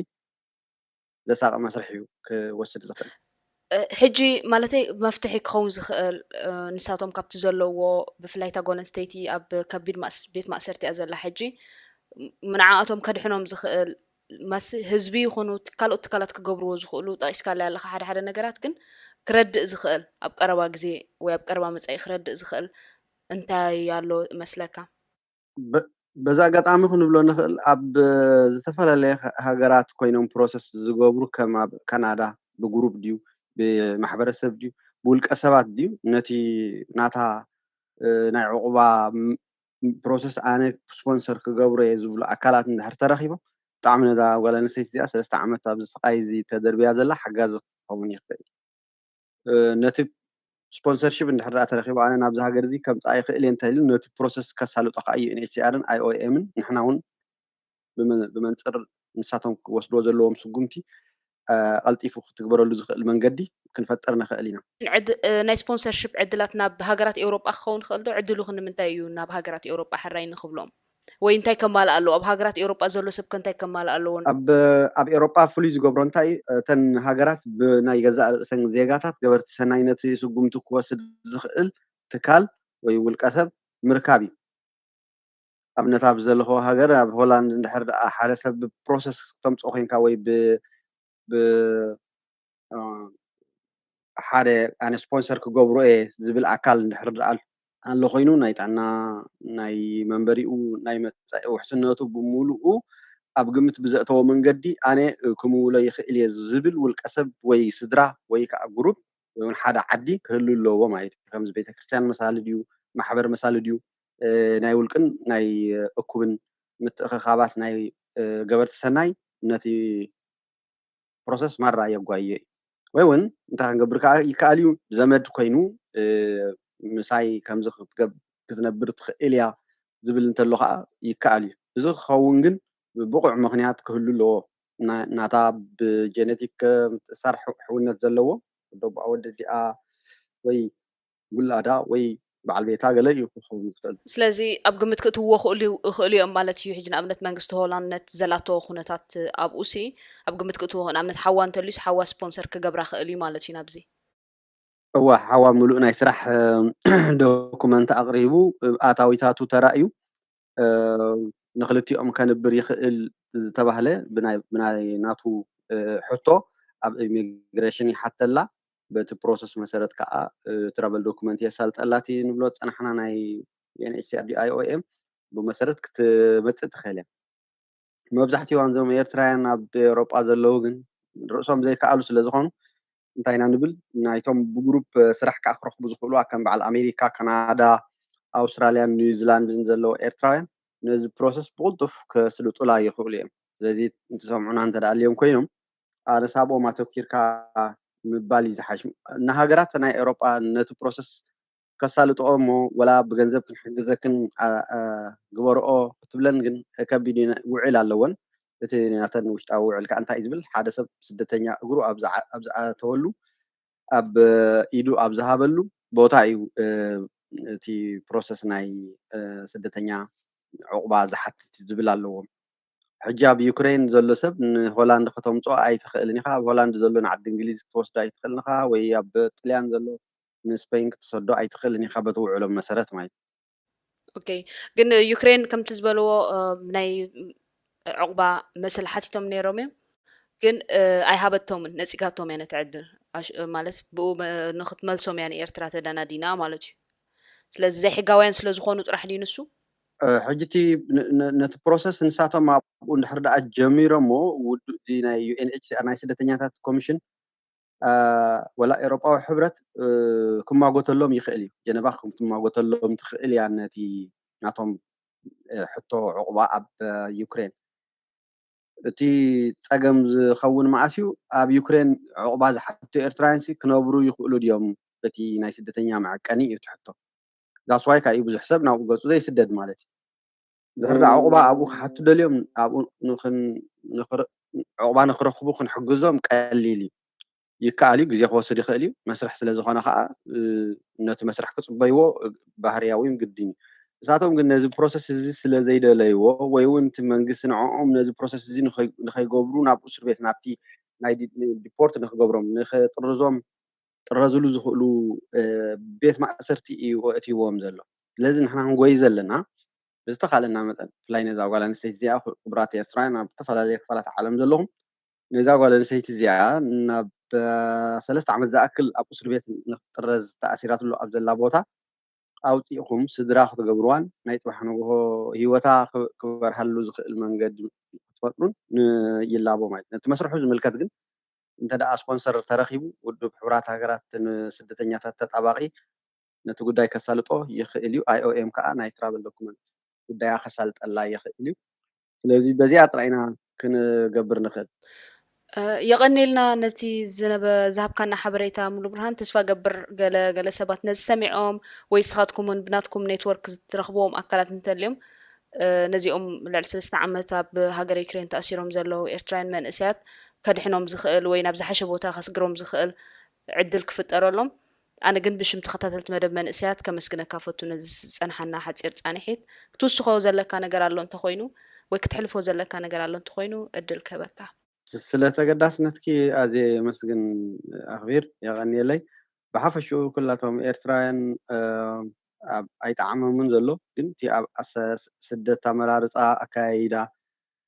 ዘሳቐ መስርሕ እዩ ክወስድ ዝኽእል። ሕጂ ማለተይ መፍትሒ ክኸውን ዝኽእል ንሳቶም ካብቲ ዘለዎ ብፍላይ እታ ጓል ኣንስተይቲ ኣብ ከቢድ ቤት ማእሰርቲ እያ ዘላ ሕጂ ንዓኣቶም ከድሕኖም ዝኽእል ማስ ህዝቢ ይኹኑ ካልኦት ትካላት ክገብርዎ ዝኽእሉ ጠቂስካለይ ኣለኻ ሓደ ሓደ ነገራት ግን ክረድእ ዝኽእል ኣብ ቀረባ ግዜ ወይ ኣብ ቀረባ መጻኢ ክረድእ ዝኽእል እንታይ ኣሎ መስለካ? በዚ ኣጋጣሚ ክንብሎ ንኽእል ኣብ ዝተፈላለየ ሃገራት ኮይኖም ፕሮሰስ ዝገብሩ ከም ኣብ ካናዳ ብግሩፕ ድዩ ብማሕበረሰብ ድዩ ብውልቀ ሰባት ድዩ ነቲ ናታ ናይ ዕቑባ ፕሮሰስ ኣነ ስፖንሰር ክገብሮ እየ ዝብሉ ኣካላት እንድሕር ተረኺቦም ብጣዕሚ ነዛ ጓል ኣንስተይቲ እዚኣ ሰለስተ ዓመት ኣብዚ ስቃይ እዚ ተደርብያ ዘላ ሓጋዚ ክኸውን ይኽእል ነቲ ስፖንሰርሽፕ እንድሕር ደኣ ተረኺቡ ኣነ ናብዚ ሃገር እዚ ከምፅኣ ይኽእል እየ እንተኢሉ ነቲ ፕሮሰስ ከሳልጦ ከዓ ዩኤንኤችሲኣርን ኣይኦኤምን ንሕና እውን ብመንፅር ንሳቶም ክወስድዎ ዘለዎም ስጉምቲ ቀልጢፉ ክትግበረሉ ዝኽእል መንገዲ ክንፈጥር ንኽእል ኢና። ናይ ስፖንሰርሽፕ ዕድላት ናብ ሃገራት ኤውሮጳ ክኸውን ይኽእል ዶ? ዕድሉ ክንምንታይ እዩ ናብ ሃገራት ኤውሮጳ ሕራይ ንኽብሎም? ወይ እንታይ ከማልእ ኣለዎ? ኣብ ሃገራት ኤውሮጳ ዘሎ ሰብ ከ እንታይ ከማልእ ኣለዎ? ኣብ ኣብ ኤውሮጳ ፍሉይ ዝገብሮ እንታይ እዩ? እተን ሃገራት ብናይ ገዛእ ርእሰን ዜጋታት ገበርቲ ሰናይ ነቲ ስጉምቲ ክወስድ ዝኽእል ትካል ወይ ውልቀ ሰብ ምርካብ እዩ። ኣብነት ኣብ ዘለኽዎ ሃገር ኣብ ሆላንድ እንድሕር ደኣ ሓደ ሰብ ብፕሮሰስ ክተምፅኦ ኮይንካ ወይ ብ ሓደ ኣነ ስፖንሰር ክገብሮ እየ ዝብል ኣካል እንድሕር ደኣ ኣሎ ኮይኑ ናይ ጥዕና ናይ መንበሪኡ ናይ መፃኢ ውሕስነቱ ብምሉኡ ኣብ ግምት ብዘእተዎ መንገዲ ኣነ ክምውሎ ይኽእል እየ ዝብል ውልቀ ሰብ ወይ ስድራ ወይ ከዓ ግሩፕ ወይ እውን ሓደ ዓዲ ክህሉ ኣለዎ ማለት እዩ። ከምዚ ቤተክርስትያን መሳሊ ድዩ ማሕበር መሳሊ ድዩ ናይ ውልቅን ናይ እኩብን ምትእኽኻባት ናይ ገበርቲ ሰናይ ነቲ ፕሮሰስ ማራ የጓየ እዩ ወይ እውን እንታይ ክንገብር ከዓ ይከኣል እዩ ዘመድ ኮይኑ ምሳይ ከምዚ ክትነብር ትኽእል እያ ዝብል እንተሎ ከዓ ይከኣል እዩ እዚ ክኸውን ግን ብቑዕ ምክንያት ክህሉ ኣለዎ ናታ ብጀነቲክ ምትእሳር ሕውነት ዘለዎ ወደቦኣ ወደ ዲኣ ወይ ውላዳ ወይ በዓል ቤታ ገለ እዩ ክኸውን ዝኽእል። ስለዚ ኣብ ግምት ክእትውዎ ክእሉ እዮም ማለት እዩ። ሕጂ ንኣብነት መንግስቲ ሆላንድ ነቲ ዘላቶ ኩነታት ኣብኡ ሲ ኣብ ግምት ክእትዎ ንኣብነት ሓዋ እንተልዩስ ሓዋ ስፖንሰር ክገብራ ክእል እዩ ማለት እዩ ናብዚ። እዋ ሓዋ ምሉእ ናይ ስራሕ ዶኩመንት ኣቕሪቡ ኣታዊታቱ ተራእዩ ንክልቲኦም ከንብር ይኽእል ዝተባህለ ብናይ ናቱ ሕቶ ኣብ ኢሚግሬሽን ይሓተላ በቲ ፕሮሰስ መሰረት ከዓ ትራቨል ዶኩመንት የሳልጠላ እቲ ንብሎ ዝፀናሕና ናይ UNHCR ድዩ IOM ብመሰረት ክትመፅእ ትኽእል እያ መብዛሕትኦም እዞም ኤርትራውያን ኣብ ኤውሮጳ ዘለዉ ግን ርእሶም ዘይከኣሉ ስለ ዝኾኑ እንታይ ኢና ንብል ናይቶም ብግሩፕ ስራሕ ከዓ ክረኽቡ ዝኽእሉ ከም በዓል ኣሜሪካ ካናዳ ኣውስትራልያን ኒውዚላንድን ዘለዉ ኤርትራውያን ነዚ ፕሮሰስ ብቕልጡፍ ከስልጡላ ይኽእሉ እዮም ስለዚ እንትሰምዑና እንተደኣ ኣልዮም ኮይኖም ኣነስ ኣብኦም ኣተኪርካ ምባል እዩ ዝሓሽ ንሃገራት ናይ ኤውሮጳ ነቲ ፕሮሰስ ከሳልጥኦ እሞ ወላ ብገንዘብ ክንሕግዘክን ግበርኦ ክትብለን ግን ከቢድ እዩ ውዕል ኣለወን እቲ ናተን ውሽጣዊ ውዕል ከዓ እንታይ እዩ ዝብል ሓደ ሰብ ስደተኛ እግሩ ኣብ ዝኣተወሉ ኣብ ኢዱ ኣብ ዝሃበሉ ቦታ እዩ እቲ ፕሮሰስ ናይ ስደተኛ ዕቑባ ዝሓትት ዝብል ኣለዎም ሕጂ ኣብ ዩክሬን ዘሎ ሰብ ንሆላንድ ከተምፅኦ ኣይትኽእልን ኢኻ ኣብ ሆላንድ ዘሎ ንዓዲ እንግሊዝ ክትወስዶ ኣይትኽእልን ኢኻ ወይ ኣብ ጥልያን ዘሎ ንስፐይን ክትሰዶ ኣይትኽእልን ኢኻ በቲ ውዕሎም መሰረት ማለት ኦኬ ግን ዩክሬን ከምቲ ዝበልዎ ናይ ዕቑባ መስል ሓቲቶም ነይሮም እዮም ግን ኣይሃበቶምን ነፂጋቶም እያ ነቲ ዕድል ማለት ብኡ ንክትመልሶም እያ ንኤርትራ ተደናዲና ማለት እዩ ስለዚ ዘይሕጋውያን ስለዝኾኑ ጥራሕ ድዩ ንሱ ሕጂ እቲ ነቲ ፕሮሰስ ንሳቶም ኣብኡ እንድሕር ደኣ ጀሚሮሞ ውዱ ናይ UNHCR ናይ ስደተኛታት ኮሚሽን ወላ ኤውሮጳዊ ሕብረት ክማጎተሎም ይኽእል እዩ። ጀነቫ ክትማጎተሎም ትኽእል እያ ነቲ ናቶም ሕቶ ዕቑባ ኣብ ዩክሬን። እቲ ጸገም ዝኸውን መዓስ እዩ? ኣብ ዩክሬን ዕቑባ ዝሓቱ ኤርትራውያን ሲ ክነብሩ ይኽእሉ ድዮም? በቲ ናይ ስደተኛ መዐቀኒ እዩ እቲ ሕቶ። ዛስዋይ ካዩ ብዙሕ ሰብ ናብኡ ገጹ ዘይስደድ ማለት እዩ። ድሕር ዕቑባ ኣብኡ ክሓቱ ደልዮም ኣብኡ ዕቑባ ንክረኽቡ ክንሕግዞም ቀሊል እዩ። ይከኣል እዩ፣ ግዜ ክወስድ ይኽእል እዩ። መስርሕ ስለ ዝኾነ ከዓ ነቲ መስርሕ ክፅበይዎ ባህርያዊ ግድን እዩ። ንሳቶም ግን ነዚ ፕሮሰስ እዚ ስለ ዘይደለይዎ ወይ እውን እቲ መንግስቲ ንዕኦም ነዚ ፕሮሰስ እዚ ንኸይገብሩ ናብ እስር ቤት ናብቲ ናይ ዲፖርት ንክገብሮም ንክጥርዞም ጥረዝሉ ዝኽእሉ ቤት ማእሰርቲ እዩ እትይዎም ዘሎ። ስለዚ ንሕና ክንጎይ ዘለና ብዝተኻለና መጠን ብፍላይ ነዛ ጓል ኣንስተይቲ እዚኣ ክቡራት ኤርትራውያን ኣብ ዝተፈላለዩ ክፋላት ዓለም ዘለኹም ነዛ ጓል ኣንስተይቲ እዚኣ ናብ ሰለስተ ዓመት ዝኣክል ኣብ እስር ቤት ንክጥረዝ ተኣሲራትሉ ኣብ ዘላ ቦታ ኣውፂእኹም ስድራ ክትገብርዋን ናይ ፅባሕ ንግሆ ህይወታ ክበርሃሉ ዝኽእል መንገዲ ክትፈጥሩን ይላቦ ማለት ነቲ መስርሑ ዝምልከት ግን እንተ ደኣ ስፖንሰር ተረኺቡ ውድብ ሕቡራት ሃገራት ንስደተኛታት ተጣባቒ ነቲ ጉዳይ ከሳልጦ ይኽእል እዩ። ኣይኦኤም ከዓ ናይ ትራቨል ዶኩመንት ጉዳያ ከሳልጠላ ይኽእል እዩ። ስለዚ በዚኣ ጥራይ ኢና ክንገብር ንኽእል። የቐኔልና ነቲ ዝነበ ዝሃብካና ሓበሬታ ሙሉ ብርሃን። ተስፋ ገብር ገለ ገለ ሰባት ነዚ ሰሚዖም ወይ ስኻትኩም እውን ብናትኩም ኔትወርክ ዝትረኽብዎም ኣካላት እንተልዮም ነዚኦም ልዕሊ ሰለስተ ዓመት ኣብ ሃገር ዩክሬን ተኣሲሮም ዘለዉ ኤርትራውያን መንእሰያት ከድሕኖም ዝኽእል ወይ ናብ ዝሓሸ ቦታ ከስግሮም ዝኽእል ዕድል ክፍጠረሎም ኣነ ግን ብሽም ተኸታተልቲ መደብ መንእሰያት ከመስግነካ ፈቱ ነዚ ዝጸንሓና ሓጺር ጻንሒት ክትውስኾ ዘለካ ነገር ኣሎ እንተኾይኑ ወይ ክትሕልፎ ዘለካ ነገር ኣሎ እንተኾይኑ እድል ከበካ ስለ ተገዳስነትኪ ኣዝየ የመስግን ኣኽቢር የቐንየለይ ብሓፈሽኡ ኩላቶም ኤርትራውያን ኣይጠዓመምን ዘሎ ግን እቲ ኣብ ስደት ኣመራርፃ ኣካያይዳ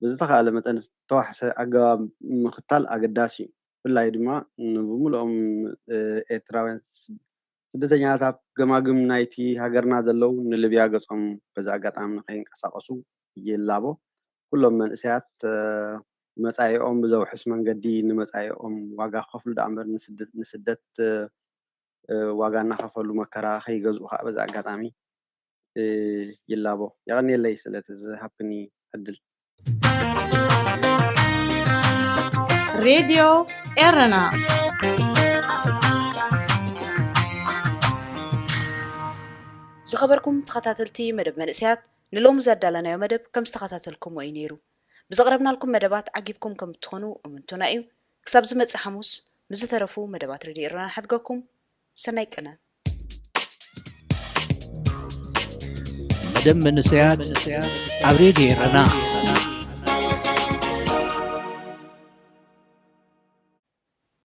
ብዝተኻእለ መጠን ዝተዋሕሰ ኣገባብ ምኽታል ኣገዳሲ እዩ። ብፍላይ ድማ ንብምልኦም ኤርትራውያን ስደተኛታት ኣብ ገማግም ናይቲ ሃገርና ዘለዉ ንልብያ ገጾም በዚ ኣጋጣሚ ንኸይንቀሳቐሱ ይላቦ። ኩሎም መንእሰያት መጻኢኦም ብዘውሕስ መንገዲ ንመጻኢኦም ዋጋ ክኸፍሉ ደኣ እምበር ንስደት ዋጋ እናኸፈሉ መከራ ከይገዝኡ ከዓ በዚ ኣጋጣሚ ይላቦ። የቐንየለይ ስለቲ ዝሃብክኒ ዕድል። ሬድዮ ኤረና ዝኸበርኩም ተኸታተልቲ መደብ መንእሰያት ንሎሚ ዘዳለናዮ መደብ ከም ዝተኸታተልኩሞ እዩ ነይሩ። ብዘቕረብናልኩም መደባት ዓጊብኩም ከም እትኾኑ እምንቶና እዩ። ክሳብ ዝመጽእ ሓሙስ ምስ ዝተረፉ መደባት ሬድዮ ኤረና ንሓድገኩም። ሰናይ ቅነ። መደብ መንእሰያት ኣብ ሬድዮ ኤረና።